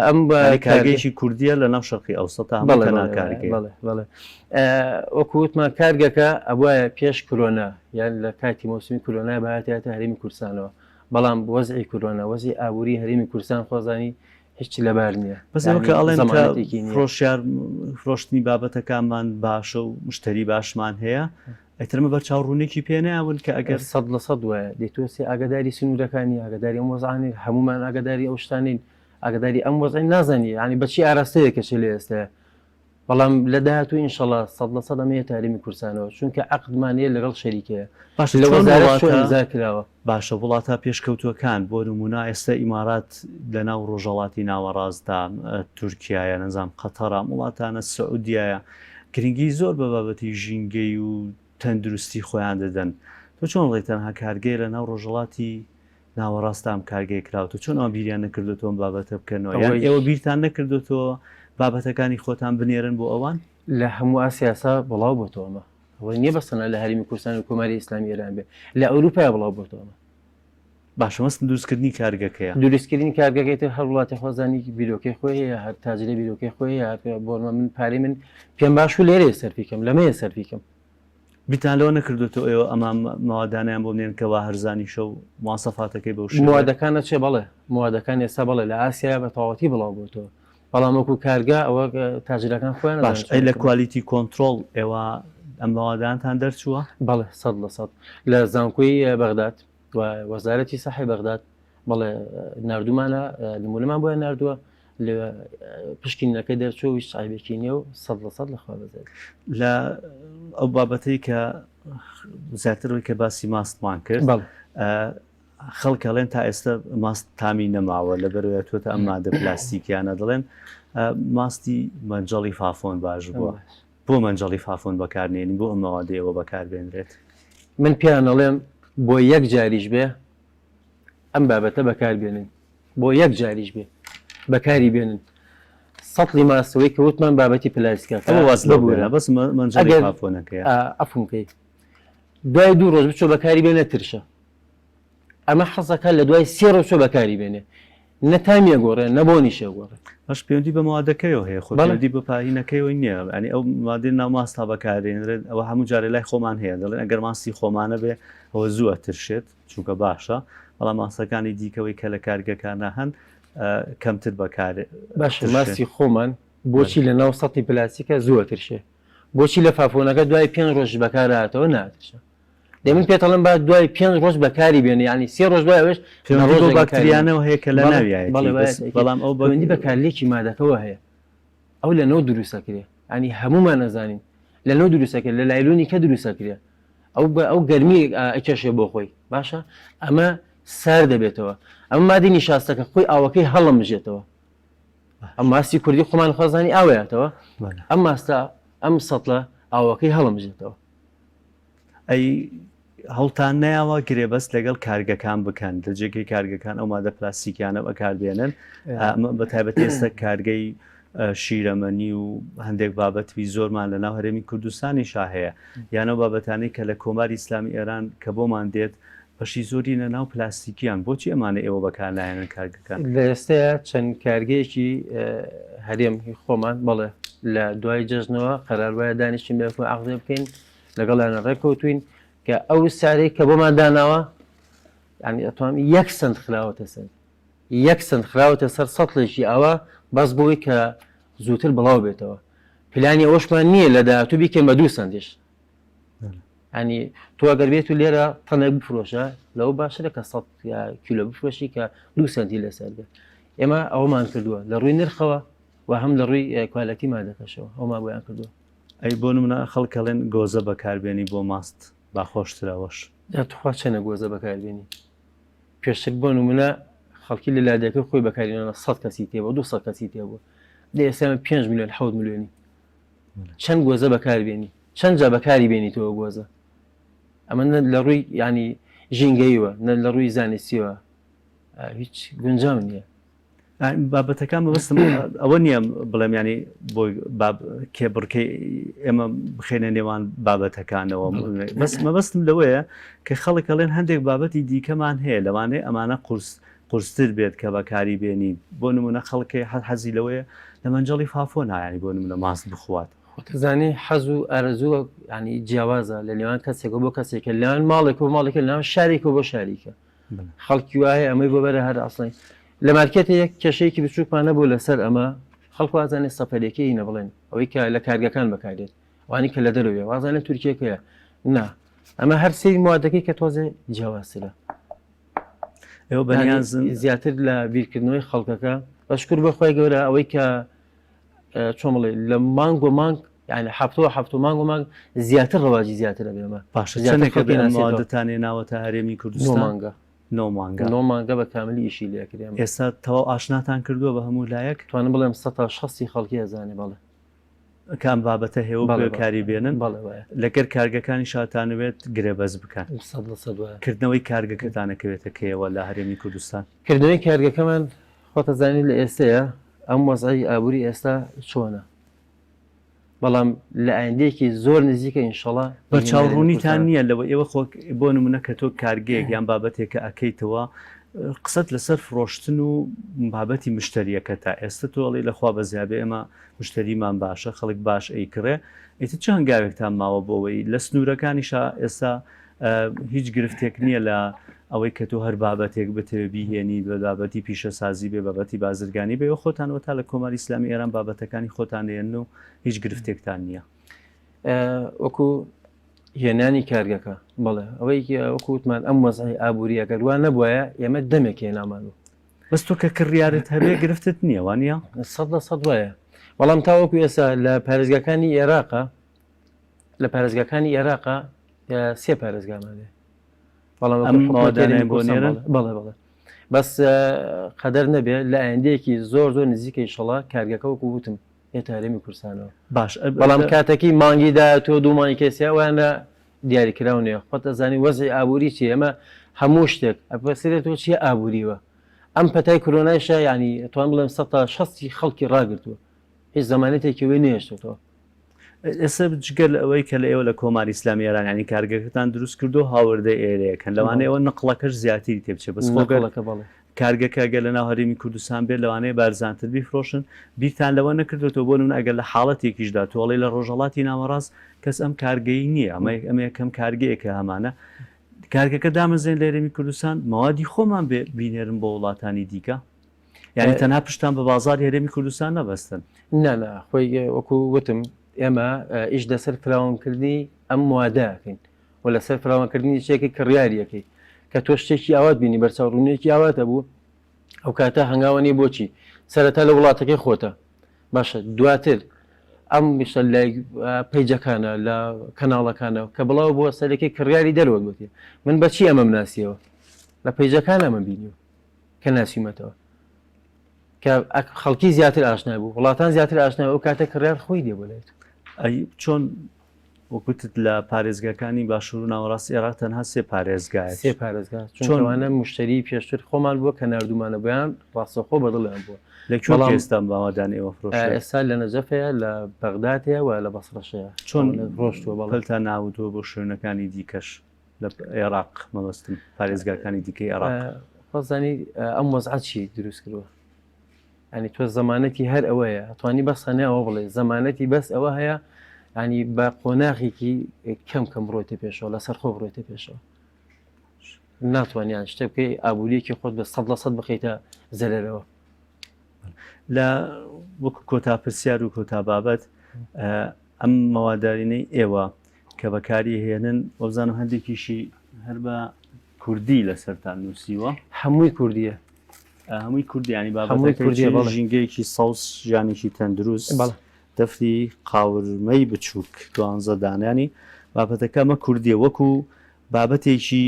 ئەم کارگەیەکی کوردیە لە ناو شەرقی ئەوسەتا هەموو تەنها کارگەیە. بەڵێ بەڵێ وەکو وتمان کارگەکە ئەبوایە پێش کۆرۆنا یان لە کاتی مۆسمی کۆرۆنا باتیاتە هەرێمی کوردستانەوە بەڵام وەزعی کۆرۆنا وەزی ئابووری هەرێمی کوردستان خۆزانی هیچ لەبار نییە. بەس ئەوە کە ئەڵێن کە فرۆشیار فرۆشتنی بابەتەکانمان باشە و مشتری باشمان هەیە ئیتر ئەمە بەرچاو ڕوونێکی پێ ناون کە ئەگەر 100% وایە دەی تۆ سێ ئاگاداری سنوورەکانی ئاگاداری ئەم وەزعانەی هەمومان ئاگاداری ئەو شتانین ئاگاداری ئەم وەزعی نازانی یعنی بەچی ئاراستەیە کەچێ لە ئێستاە بەڵام لە داهاتوو ئینشەڵا 100% ئەمە یەتە هەرێمی کوردستانەوە چونکە عەقدمان هەیە لەگەڵ شەریکەیە باشە لە چۆن وەزارەت چۆن وڵاتە ئیمزا کراوە. باشە وڵاتە پێشکەوتووەکان بۆ نموونە ئێستا ئیمارات لەناو ڕۆژهەڵاتی ناوەڕاستدا تورکیایە نەزانم قەتەرە ئەم وڵاتانە سعودیایە گرنگی زۆر بە بابەتی ژینگەی و تەندروستی خۆیان دەدەن تۆ چۆن ڵێی تەنها کارگەیە لەناو ڕۆژهەڵاتی ناوەڕاستدا ئەم کارگەیە کراوەتەوە چۆن ئەوان بیریان نەکردۆتەوە ئەم بابەتە بکەنەوە یان ئەوەی ئێوە بیرتان نەکردۆتەوە بابەتەکانی خۆتان بنێرن بۆ ئەوان؟ لە هەموو ئاسیاسا بڵاو بۆتەوە ئەمە ئەوە نییە بەس تەنها لە هەرێمی کوردستان و کۆماری ئیسلامی ئێران بێ لە ئەوروپای بڵاو بۆتەوە ئەمە. باشە مەستم دروستکردنی کارگەکەیە. دروستکردنی کارگەکەی تر هەر وڵاتی خۆزانی بیرۆکەی خۆی هەیە هەر تاجرە بیرۆکەی خۆی هەیە هەر بۆنمە من پارەی من پێم باش و لێرەیە سەرفی کەم لەمەیە سەرفی کەم. بیرتان لەوە نەکردۆتەوە ئێوە ئەمە مەوادانەیان بۆ بنێرن کە وا هەرزانیشە و مواسەفاتەکەی بەو شێوەیە؟ موادەکان ئەچێ بەڵێ موادەکان ئێستا بەڵێ لە ئاسیا بە تەواوەتی بڵاو بۆتەوە بەڵام وەکو کارگا ئەوە تاجرەکان خۆیان باش ئەزانن ئەی چۆن لە بکەن. quality control ئێوە ئەم مەوادانتان دەرچووە؟ بەڵێ 100% لە زانکۆی بەغداد و وەزارەتی سەحی بەغداد بەڵێ ناردومانە نمونەمان بۆیان ناردووە لە پشکینەکە دەرچوو هیچ عیبێکی نییە و 100% لە خوا بەزێت. لە ئەو بابەتەی کە زیاتر کە باسی ماستمان کرد بەڵێ. خەڵک ئەڵێن تا ئێستا ماست تامی نەماوە لەبەرەوەی تۆتە ئەم مادە پلاستیکیانە دەڵێن ماستی مەنجەڵی فافۆن باش بووە بۆ مەنجەڵی فافۆن بەکارنێنین بۆ ئەم مەوادەیەوە بەکاربێنرێت؟ من پێیان ئەڵێم بۆ یەک جاریش بێ ئەم بابەتە بەکاربێنن بۆ یەک جاریش بێ بەکاری بێنن سەتڵی ماستەوەی کە وتمان بابەتی پلاستیکەکە ئەوە واز لەو ببورە بێنە بەس مەنجەڵی ئەگەر فافۆنەکەیە. عەفوم کەی دوای دوو ڕۆژ بچۆ بەکاری بێنە ترشە ئەمە حەزەکە لە دوای سێ ڕۆژ چۆ بەکاری بێنێ نە تامی ئەگۆڕێ نە بۆنیشی ئەگۆڕێ. باش پەیوەندی بە مەوادەکەیەوە هەیە خۆ بەڵێ. پەیوەندی بە پاهینەکەیەوە نییە یانی ئەو مادەی ناو ماستا بەکاردێنرێت ئەوە هەموو جارێ لای خۆمان هەیە دەڵێن ئەگەر ماستی خۆمانە بێ ئەوە زوو ئەترشێت چونکە باشە بەڵام ماستەکانی دیکەوەی کە لە کارگەکانە هەن کەمتر بەکار باشە ترشێن. ماستی خۆمان بۆچی لە ناو سەتی پلاستیکە زوو ئەترشێ بۆچی لە فافۆنەکە دوای پێنج ڕۆژ بەکارهاتەوە ناترشە دەی من پێت ئەڵێم با دوای پێنج ڕۆژ بەکاری بێنە یعنی سێ ڕۆژ دوای ئەوەش پەیوەندی بەو ڕۆژێک بەکاری بێنە. باکتریانەوە هەیە کە لە بەڵێ، ناویایەتی بەڵێ، بەس بایەتی. بەڵام ئەو بەک- پەیوەندی بە کارلێکی مادەکەوە هەیە ئەو لە نەوت دروستەکرێ ینی هەمومان ئەزانین لە نەوت دروستەکرێ لە لایلۆنی کە دروستەکرێ ئەو بە ئەو گەرمی ئەکێشێ بۆ خۆی باشە ئەمە سار دەبێتەوە ئەم مادی نیشاستەکە خۆی ئاوەکەی هەڵەمژێتەوە ئەم ماستی کوردی خۆمان خۆزانی ئاوەیەتەوە ئەم ماستە ئەم سەتڵە ئاوەکەی هەڵمژێتەوە. ئەی هەوڵتان نەیاوە گرێبەست لەگەڵ کارگەکان بکەن لە جێگەی کارگەکان ئەو مادە پلاستیکیانە بەکاربێنن ئەمە بە تایبەتی ئێستا کارگەی شیرەمەنی و هەندێک بابەتوی زۆرمان لە ناو هەرێمی کوردستانی شا هەیە یانە بابەتانەی کە لە کۆماری ئیسلامی ئێران کە بۆمان دێت بەشی زۆری لە ناو پلاستیکیان بۆچی ئەمانە ئێوە بەکارناهێنن کارگەکان؟ لە ئێستەیە چەند کارگەیەکی هەرێم هی خۆمان بەڵێ لە دوای جەژنەوە قەرار وایە دانیشتین بەیەکەوە عەقدێ بکەین لەگەڵیانە ڕێککەوتوین کە ئەو سارەی کە بۆمان داناوە یعنی ئەتوانم یەک سنت خراوەتە سەر یەک سنت خراوەتە سەر سەتڵێکی ئاوا بەس بۆی کە زووتر بڵاو بێتەوە پلانی ئەوەشمان نییە لە داهاتوو بیکەین بە دوو سنتیش ینی تۆ ئەگەر بێت و لێرە تەنێک بفرۆشە لەوە باشترە کە 100 کیلۆ بفرۆشی کە دوو سنتی لەسەر بێت ئێمە ئەومان کردووە لە ڕووی نرخەوە و هەم لە ڕووی quality مادەکەشەوە ئەومان بۆیان کردووە. ئەی بۆ نمونە خەڵک ئەڵێن گۆزە بەکاربێنی بۆ ماست با خۆشترە ئەوەش. جا توخوا چەنە گۆزە بەکاربێنی پێشتر بۆ نمونە خەڵکی لە لادێکە خۆی بەکارینانە 100 کەسی تێبوو 200 کەسی تێبوو لە ئێستا 5 میلیۆن 7 میلیۆنی چەند گۆزە بەکاربێنی چەند جا بەکاری بێنیتەوە گۆزە ئەمە لە ڕووی ینی ژینگەیوە نە لە ڕووی زانستیەوە هیچ گونجاو نییە. بابەتەکان مەبەستم ئەوە نییە بڵێم ینی بۆ کێبڕکەی ئێمە بخێنە نێوان بابەتەکانەوە بەس مەبەستم لەوەیە کە خەڵک ئەڵێن هەندێک بابەتی دیکەمان هەیە لەوانەیە ئەمانە قورس قورستر بێت کە بەکاری بێنی بۆ نمونە خەڵکی حەز حەزی لەوەیە لە مەنجەڵی فافۆ نایانی بۆ نمونە ماست بخوات. خۆتەزانی حەز و ئارەزووە ینی جیاوازە لە نێوان کەسێکەوە بۆ کەسێکە لەوان ماڵێک و ماڵێکە لەناو شارێکەوە بۆ شاریکە خەڵکی وایە ئەمەی بۆ بەرە هەر ئەسڵی لە مارکێتە یەک کێشەیەکی بچووکمان نەبوو لەسەر ئەمە خەڵک وازانێ سەفەرێکی نە بڵێن ئەوەی کە لە کارگەکان بەکارێت وانی کە لە دەرەوەی وازانە تورکیەکەیە نا ئەمە هەر سەیری موادەکەی کە تۆزێ جیاوازترە. ئێوە بەنیازن زیاتر لە بیرکردنەوەی خەڵکەکە بەشکر بە خۆی گەورە ئەوەی کە چۆن بڵێ لە مانگ و مانگ یعنی هەفتەوە هەفتە مانگ و مانگ زیاتر ڕەواجی زیاترە بێمە باشە چەندێکە بێ مادەتانێ ناوەتە هەرێمی کوردستان مانگە نۆ مانگە نۆ مانگە بە کاملی ئیشی لێکرێ ئێستا تەواو ئاشناتان کردووە بە هەموو لایەک توانم بڵێم 160 خەڵکی ئەزانێ بەڵێ کە ئەم بابەتە هەیە و بەکاری بێنن لەگەر کارگەکانی شاتانەوێت گرێبەست بکەن کردنەوەی کارگەکەتانە کەوێتە کەیەوە لە هەرێمی کوردستان؟ کردنەوەی کارگەکەمان خۆتەزانی لە ئێستەیە ئەم وەزعی ئابووری ئێستا چۆنە بەڵام لە ئایندەیەکی زۆر نزیکە ئینشەڵا بەرچاو ڕوونیتان نییە لەوە ئێوە خۆ بۆ نمونە کە تۆ کارگەیەک یان بابەتێکە ئەکەیتەوە قسەت لەسەر فرۆشتن و بابەتی مشتریەکەتە ئێستا تۆ ئەڵێی لەخوا بەزیابێ ئێمە مشتەریمان باشە خەڵک باش ئەیکڕێ ئیتر چ هەنگاوێکتان ماوە بۆ ئەوەی لە سنوورەکانیشا ئێستا هیچ گرفتێک نییە لە ئەوەی کە تۆ هەر بابەتێک بتەوێ بیهێنی بە بابەتی پیشەسازی بێ بابەتی بازرگانی بێ خۆتان وە تا لە کۆماری ئیسلامی ئێران بابەتەکانی خۆتان دێن و هیچ گرفتێکتان نییە. وەکو هێنانی کارگەکە بەڵێ ئەوەی وەکو وتمان ئەم وەزعی ئابووریە گەر وا نەبوایە ئێمە دەمێک هێنامان بوو. بەس تۆ کە کڕیارت هەبێ گرفتت نییە وانە؟ 100% وایە بەڵام تاوەکو ئێستا لە پارێزگاکانی عێراقا لە پارێزگاکانی عێراقا سێ پارێزگامان هەیە بەڵام ئەم مادانەیان بۆ نێرن؟ بەڵێ بەڵێ بەس قەدەر نەبێ لە ئایندەیەکی زۆر زۆر نزیکە ئیشەڵا کارگەکە وەکو وتم هێتە هەرێمی کوردستانەوە باش بەڵام کاتەکی مانگی دا تۆ دوو مانگی کەسیا وایانە دیاریکراو نییە خۆت ئەزانی وەزعی ئابووری چیە ئێمە هەموو شتێک ئەپەسرێتەوە چیە ئابووریوە ئەم پەتای کۆرۆنایشە یعنی ئەتوان بڵێم سە تا شەستی خەڵکی ڕاگرتووە هیچ زەمانەتێکی وێ نێشتێتەوە ئێستا جگە لە ئەوەی کە لە ئێوە لە کۆماری ئیسلامی ئێران ینی کارگەکەتان دروست کردو هاوردە ئێرەیەکەن لەوانەیە ئەوە نقڵەکەش زیاتری تێبچێ بەس خۆگەڵەکە بەڵێ کارگەکە گەر لەناو هەرێمی کوردستان بێت لەوانەیە بارزانتر بیفرۆشن، بیرتان لەوە نەکردۆتەوە بۆ نمونە ئەگەر لە حاڵەتێکیشدا تۆ ئەڵێی لە ڕۆژهەڵاتی ناوەڕاست کەس ئەم کارگەی نییە ئەمە ئەمە یەکەم کارگەیە کە هەمانە کارگەکە دامەزرێن لە هەرێمی کوردستان مەوادی خۆمان بێ بینێرن بۆ وڵاتانی دیکە یعنی تەنها پشتان بە بازاری هەرێمی کوردستان نەبەستن. نا نا خۆی وەکو وتم ئێمە ئیش لەسەر فراوانکردنی ئەم موادەکەین و لەسەر فراوانکردنی چێکی کڕیاریەکەی کە تۆ شتێکی ئاوات بینی بەرچاو ڕوونیەکی ئاوات هەبوو ئەو کاتە هەنگاوە نیە بۆچی سەرەتا لە وڵاتەکەی خۆتە باشە دواتر ئەم شتە لە پەیجەکانە لە کەناڵەکانە کە بڵاو بووە سەرەکی کڕیاری دەرەوە گوتی من بەچی ئەمەم ناسیەوە لە پەیجەکان ئەمە بینیوە کە ناسیومەتەوە کە خەڵکی زیاتر ئاشنا بوو وڵاتان زیاتر ئاشنا ئەو کاتە کڕیار خۆی دێ بۆ لایت ئەی چۆن؟ وەکوتت لە پارێزگاکانی باشوور و ناوەڕاستی عێراق تەنها سێ پارێزگایە. سێ پارێزگا چونکە ئەوانە مشتری پێشتر خۆمان بووە کە ناردوومانە بۆیان ڕاستەوخۆ بەدڵیان بووە. لە کوێ بەڵام ئێستا ماوەدان ئێوە فرۆشێت؟ ئێستا لە نەجەفەیە، لە بەغداد هەیە و لە بەسڕەش هەیە. چۆن ڕۆشتووە بەڵێ. پەلتان ناوتووە بۆ شوێنەکانی دیکەش لە عێراق مەبەستم پارێزگاکانی دیکەی عێراق؟ خۆزانی ئەم وەزعە چی دروست کردووە؟ ینی تۆ زەمانەتی هەر ئەوەیە ئەتوانی بەس تەنیا ئەوە بڵێ زەمانەتی بەس ئەوە هەیە ینی بە قۆناغێکی کەم کەم بڕۆیتە پێشەوە لەسەر خۆ بڕۆیتە پێشەوە ناتوانیان شتێ بکەی ئابووریەکی خۆت بە 100% بخەیتە زەرەرەوە. لە وەکو کۆتا پرسیار و کۆتا بابەت ئەم مەوادارینەی ئێوە کە بەکاری هێنن وەبزانم هەندێکیشی هەر بە کوردی لەسەرتان نووسیوە. هەمووی کوردیە. هەمووی کوردی ینی بابەتەکەی کوردیە بەڵێ. ژینگەیەکی سەوز ژیانێکی تەندروست بەڵێ. دەفری قاورمەی بچووک دوانزە دانە ینی بابەتەکە ئەمە کوردیە وەکو بابەتێکی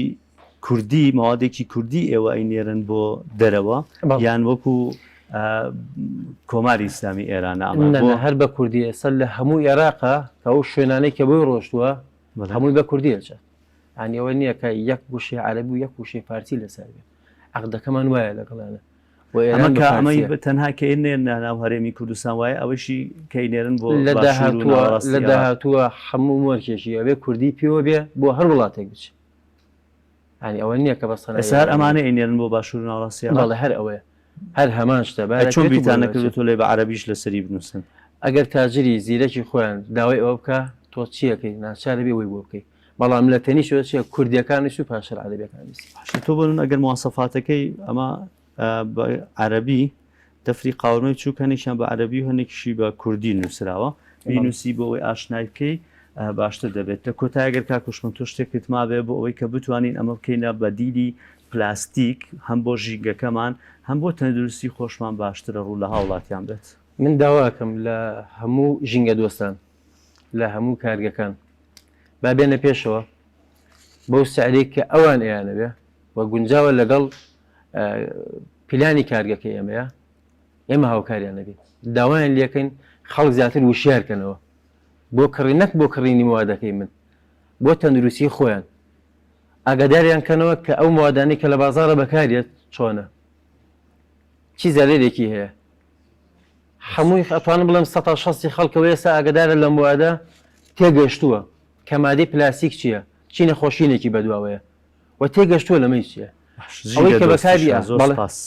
کوردی مەوادێکی کوردی ئێوە ئەینێرن بۆ دەرەوە بەڵێ. یان وەکو کۆماری ئیسلامی ئێرانە ئەمە نە بۆ نە هەر بە کوردی ئێستا لە هەموو ئێراقا کە ئەو شوێنانەی کە بۆی ڕۆشتووە بەڵێ. هەمووی بە کوردی ئەچێت یانی ئەوە نییە کە یەک وشەی عەرەبی و یەک وشەی فارسی لەسەر بێت عەقدەکەمان وایە لەگەڵیانە و ئەمە ئێران بە کە ئەمەی فارسیە. تەنها کە نێرنە ناو هەرێمی کوردستان وایە ئەوەشی کە ئەینێرن بۆ لە باشوور و داهاتووە ناوەڕاستی لە ئێراق. داهاتووە هەموو مۆرکێکی ئەبێ کوردی پێوە بێ بۆ هەر وڵاتێک بچێ یانی ئەوە نییە کە بەس تەنها ئێستا هەر ئێران ئەمانە ئەینێرن بۆ باشوور و ناوەڕاستی ئێراق؟ بەڵێ هەر ئەوەیە هەر هەمان شتە با ئەی چۆن دەکرێت و بۆ بیرتان ئەوێ نەکردووە ئەچێ. تۆ لێ بە عەرەبیش لەسەری بنووسن؟ ئەگەر تاجری زیرەکی خۆیان داوای ئەوە بکا تۆ چیەکەی ناچارە بێ ئەوەی بۆ بکەی بەڵام لە تەنیشەوە چیە کوردیەکانیش و پاشتر عەرەبیەکانیش. باشە تۆ بۆ نمونە ئەگەر مواسەفاتەکەی ئەمە بە عەرەبی دەفری قاورمەی بچووک هەنێکیان بە عەرەبی و هەنێکیشی بە کوردی نووسراوە بینوسی بۆ ئەوەی ئاشنای بکەی باشتر دەبێت لە کۆتای ئەگەر کاک هۆشمەند تۆ شتێکت مابێ بۆ ئەوەی کە بتوانین ئەمە بکەینە بەدیلی پلاستیک هەم بۆ ژینگەکەمان هەم بۆ تەندروستی خۆشمان باشترە ڕوو لە هاوڵاتیان بێت. من داواکەم لە هەموو ژینگە دۆستان لە هەموو کارگەکان با بێنە پێشەوە بەو سعرێک کە ئەوان ئەیانەوێ و گونجاوە لەگەڵ پلانی کارگەکەی ئێمەیە ئێمە هاوکاریان نەبین داوایان لەکەین خەڵک زیاتر وشیارکەنەوە بۆ کڕی نەک بۆ کڕینی موادەکەی من بۆ تەندروستی خۆیان ئاگاداریان کەنەوە کە ئەو موادانەی کە لە بازاڕە بەکاریێت چۆنە چی زەرەرێکی هەیە هەمووی ئەتوانم بڵێم سەتا شەستی خەڵکەوە ئێستا ئاگدارە لە موادە تێگەشتووە کە مادەی پلاستیک چییە چی نەخۆشینێکی بەدواوەیە و تێگەشتووە لەمەی چییە ئەوەی کە بەکاری زۆر سپاس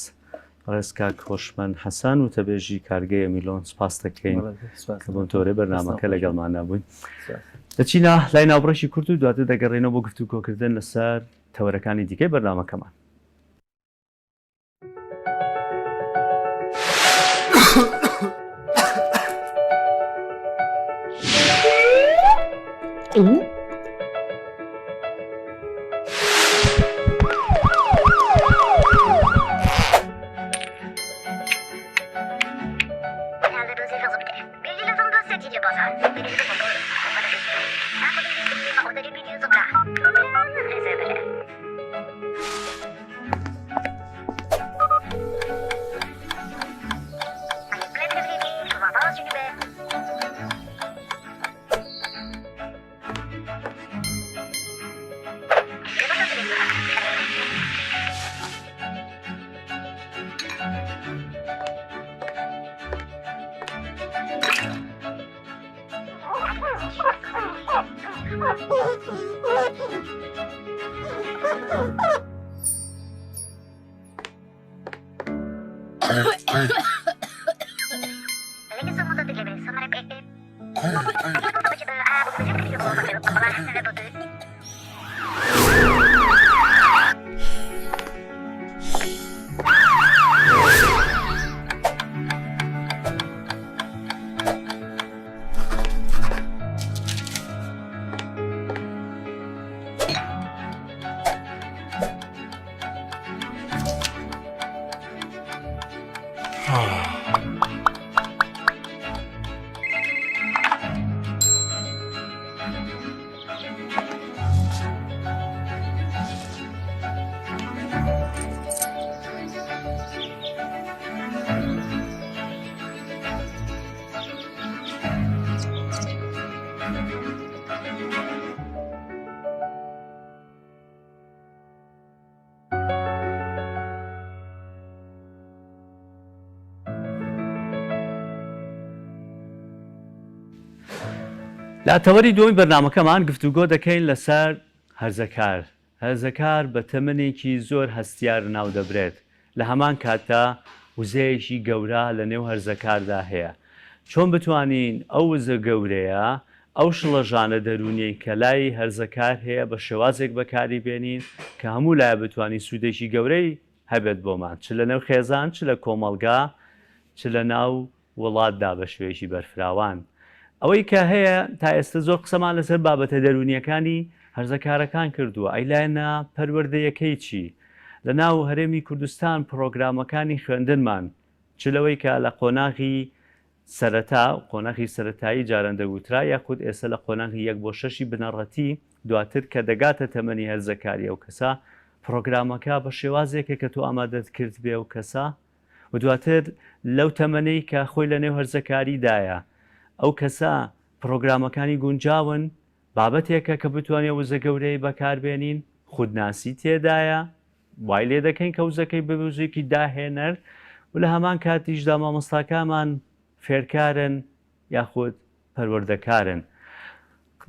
ڕێز کاک هۆشمەند حەسەن وتەبێژی کارگەی ئەمیلۆن سپاس دەکەین کە بەم تۆرەی بەرنامەکە لەگەڵماندا بووین. دەچینە لای ناوبڕێکی کورت و دواتر دەگەڕێینەوە بۆ گفتوگۆکردن لەسەر تەوەرەکانی دیکەی بەرنامەکەمان. لە تەوەری دووەمی بەرنامەکەمان گفتوگۆ دەکەین لەسەر هەرزەکار. هەرزەکار بە تەمەنێکی زۆر هەستیار ناودەبرێت، لە هەمان کاتدا وزەیەکی گەورە لە نێو هەرزەکاردا هەیە. چۆن بتوانین ئەو وزە گەورەیە، ئەو شڵەژانە دەروونیەی کە لای هەرزەکار هەیە بە شێوازێک بەکاری بێنین کە هەموو لایە بتوانین سوودێکی گەورەی هەبێت بۆمان چ لە نێو خێزان چ لە کۆمەڵگا چ لە ناو وڵاتدا بە شێوەیەکی بەرفراوان. ئەوەی کە هەیە تا ئێستا زۆر قسەمان لەسەر بابەتە دەروونییەکانی هەرزەکارەکان کردووە، ئەی لایەنە پەروەردەیەکەی چی؟ لە ناو هەرێمی کوردستان پڕۆگرامەکانی خوێندنمان چ لەوەی کە لە قۆناغی سەرەتا، قۆناغی سەرەتایی جاران دەگوترا، یاخود ئێستا لە قۆناغی یەک بۆ شەشی بنەڕەتی، دواتر کە دەگاتە تەمەنی هەرزەکاری ئەو کەسە، پڕۆگرامەکە بە شێوازێکە کە تۆ ئامادەت کردبێ ئەو کەسە و دواتر لەو تەمەنەی کە خۆی لە نێو هەرزەکاریدایە ئەو کەسە پڕۆگرامەکانی گونجاون، بابەتێکە کە بتوانین وزە گەورەی بەکاربێنین، خودناسی تێدایە، وای لێ دەکەین کە وزەکەی بە وزەیەکی داهێنەر و لە هەمان کاتیشدا مامۆستاکانمان فێرکارن یاخود پەروەردەکارن.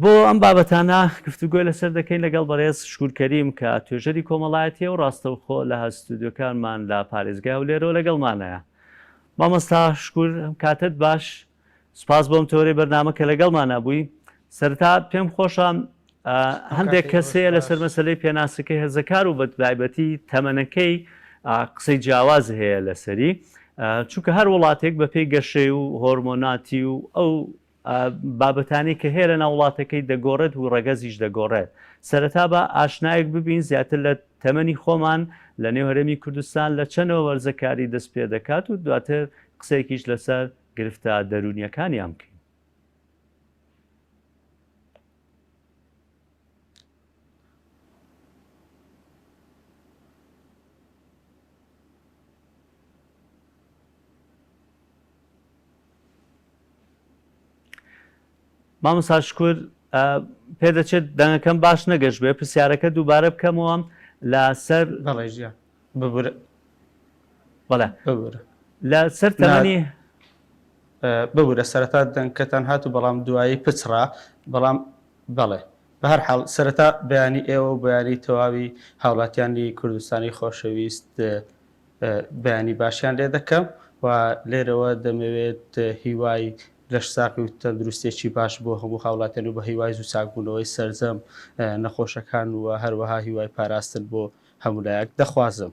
بۆ ئەم بابەتانە گفتوگۆی لەسەر دەکەین لەگەڵ بەڕێز شکور کەریم کە توێژەری کۆمەڵایەتیە و ڕاستەوخۆ لە ستودیۆکانمان لە پارێزگای هەولێرەوە لەگەڵمانایە. مامۆستا شکور کاتت باش سوپاس بۆم تۆرەی بەرنامە کە لەگەڵمانا بووی. سەرەتا پێم خۆشە هەندێک کەس هەیە لەسەر مەسەلەی پێناسەکەی هەرزەکار و بەتایبەتی تەمەنەکەی قسەی جیاواز هەیە لەسەری چونکە هەر وڵاتێک بەپێی گەشەی و هۆرمۆناتی و ئەو بابەتانی کە هەیە لە ناو وڵاتەکەی دەگۆڕێت و ڕەگەزیش دەگۆڕێت سەرەتا بە ئاشنایەک ببین زیاتر لە تەمەنی خۆمان لە نێو هەرێمی کوردستان لە چەنەوە وەرزەکاری دەست پێ دەکات و دواتر قسەیەکیش لەسەر گرفتە دەروونیەکانیان بکەین. مامۆستا شکور پێدەچێت دەنگەکەم باش نەگەشت بێ پرسیارەکە دووبارە بکەمەوە لەسەر بەڵێ ژیان ببورە بەڵێ ببورە لەسەر تەمەنی ببورە سەرەتا دەنگکەتان هات و بەڵام دوایی پچڕا بەڵام بەڵێ بەهەر حاڵ سەرەتا بەیانی ئێوە و بەیانی تەواوی هاوڵاتیانی کوردستانی خۆشەویست بەیانی باشیان لێ دەکەم و لێرەوە دەمەوێت هیوای لەشساغی و تەندروستێکی باش بۆ هەموو هاوڵاتیان و بە هیوای زوو چاکبوونەوەی سەرجەم نەخۆشەکان و هەروەها هیوای پاراستن بۆ هەموو لایەک دەخوازم.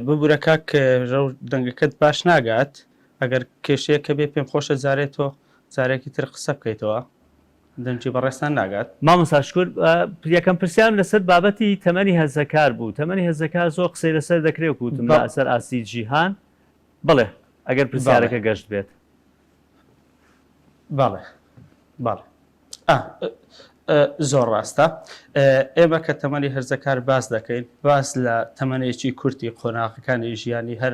ببورە کاک ڕەو دەنگەکەت باش ناگات ئەگەر کێشەیەکە بێ پێم خۆشە جارێ تۆ جارێکی تر قسە بکەیتەوە دەنگی بەڕێزتان ناگات. مامۆستا شکور یەکەم پرسیارم لەسەر بابەتی تەمەنی هەرزەکار بوو تەمەنی هەرزەکار زۆر قسەی لەسەر دەکرێت وەکو وتم لەسەر ئاستی جیهان بەڵێ ئەگەر پرسیارەکە گەشت بێت. بەڵێ بەڵێ زۆر ڕاستە ئێمە کە تەمەنی هەرزەکار باس دەکەین باس لە تەمەنێکی کورتی قۆناغەکانی ژیانی هەر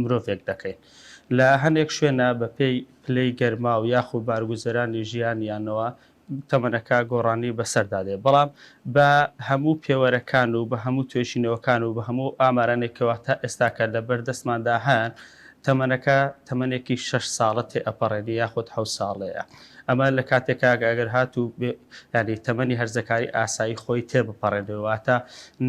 مرۆڤێک دەکەین لە هەندێک شوێنە بەپێی پلەی گەرما و یاخو بارگوزەرانی ژیانیانەوە تەمەنەکە گۆڕانی بەسەردا دێ بەڵام بە هەموو پێوەرەکان و بە هەموو توێژینەوەکان و بە هەموو ئامارانێکەوە تا ئێستاکە لە بەردەستماندا هەن تەمەنەکە تەمەنێکی شەش ساڵە تێئەپەڕێنی یاخود حەوت ساڵەیە ئەمە لە کاتێکا ئەگەر هاتوو یانی تەمەنی هەرزەکاری ئاسایی خۆی تێبپەڕێنێ واتە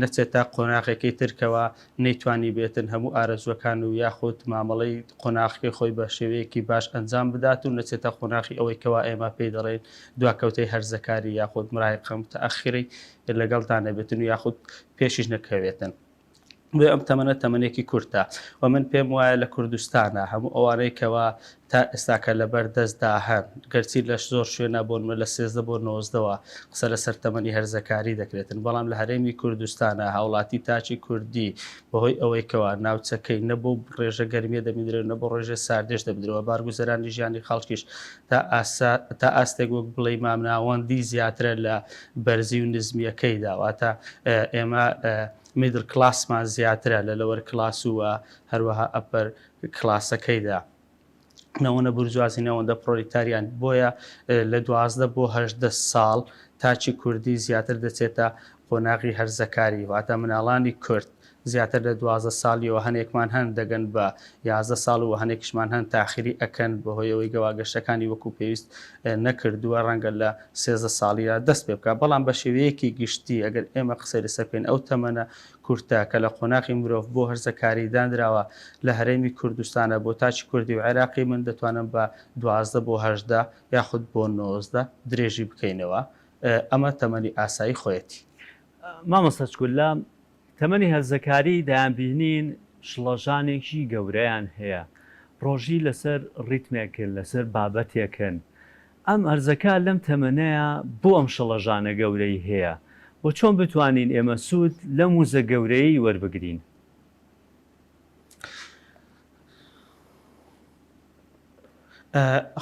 نەچێتە قۆناغێکی تر کەوا نەیتوانی بێتن هەموو ئارەزووەکان و یاخود مامەڵەی قۆناغەکەی خۆی بە شێوەیەکی باش ئەنجام بدات و نەچێتە قۆناغی ئەوەی کەوا ئێمە پێی دەڵێین دواکەوتەی هەرزەکاری یاخود مراهقە متأخرەی لەگەڵدا نەبێتن و یاخود پێشیش نەکەوێتن. بۆیە ئەم تەمەنە تەمەنێکی کورتە و من پێم وایە لە کوردستانە هەموو ئەوانەی کەوا تا ئێستاکە لەبەر دەستدا هەن گەرچی لە زۆر شوێنە بۆ نمونە لە 13 بۆ نۆزدەوە قسە لەسەر تەمەنی هەرزەکاری دەکرێتن بەڵام لە هەرێمی کوردستانە هاوڵاتی تاکی کوردی بەهۆی ئەوەی کەوا ناوچەکەی نە بۆ ڕێژە گەرمیە دەبیندرێت نە بۆ ڕێژە ساردێش دەبدرەوە بارگوزەرانی ژیانی خەڵکیش تا ئاسا تا ئاستێک وەک بڵێی مامناوەندی زیاترە لە بەرزی و نزمیەکەیدا واتە ئێمە middle class مان زیاترە لە lower class و هەروەها upper class ەکەیدا نەوەنە بورجوازی نەوەندە پرۆلیتاریان بۆیە لە 12 بۆ 18 ساڵ تاکی کوردی زیاتر دەچێتە قۆناغی هەرزەکاری واتە مناڵانی کورد. زیاتر لە 12 ساڵیەوە هەنێکمان هەن دەگەن بە 11 ساڵ و هەنێکیشمان هەن تاخیری ئەکەن بەهۆی ئەوەی گەوا گەشتەکانی وەکو پێویست نەکردووە ڕەنگە لە 13 ساڵیە دەست پێ بکات بەڵام بە شێوەیەکی گشتی ئەگەر ئێمە قسەی لەسەر بکەین ئەو تەمەنە کورتە کە لە قۆناغی مرۆڤ بۆ هەرزەکاری دانراوە لە هەرێمی کوردستانە بۆ تاکی کوردی و عێراقی من دەتوانم بە 12 بۆ 18 یاخود بۆ 19 درێژی بکەینەوە ئەمە تەمەنی ئاسایی خۆیەتی. مامۆستا چکول لە تەمەنی هەرزەکاری دەیانبینین شڵەژانێکی گەورەیان هەیە ڕۆژی لەسەر ڕیتمێکن لەسەر بابەتێکن ئەم هەرزەکار لەم تەمەنەیا بۆ ئەم شڵەژانە گەورەی هەیە و چۆن بتوانین ئێمە سوود لەم وزە گەورەیەی وەربگرین؟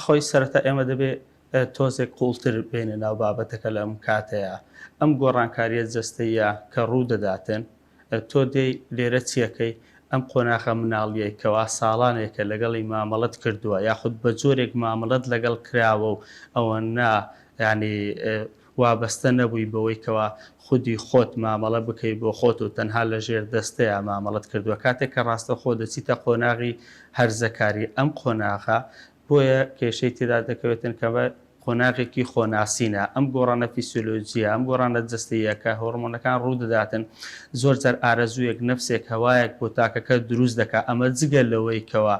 خۆی سەرەتا ئێمە دەبێ تۆزێک قوڵتر بێنە ناو بابەتەکە لەم کاتەیە ئەم گۆڕانکاریە جەستەیە کە ڕوو دەداتن تۆ دێی لێرە چیەکەی ئەم قۆناغە مناڵیەی کەوا ساڵانێکە لەگەڵی مامەڵەت کردووە یاخود بە جۆرێک مامەڵەت لەگەڵ کراوە و ئەوەنە یانی وابەستە نەبووی بەوەی کەوا خودی خۆت مامەڵە بکەی بۆ خۆت و تەنها لە ژێر دەستەیا مامەڵەت کردووە کاتێک کە ڕاستەوخۆ دەچیتە قۆناغی هەرزەکاری ئەم قۆناغە بۆیە کێشەی تێدا دەکەوێتن کە قۆناغێکی خۆناسینە، ئەم گۆڕانە فیسیۆلۆجییە، ئەم گۆڕانە جەستەییە کە هۆڕمۆنەکان ڕوودەداتن، زۆر جار ئارەزوویەک، نەفسێک، هەوایەک بۆ تاکەکە دروست دەکات، ئەمە جگە لەوەی کەوا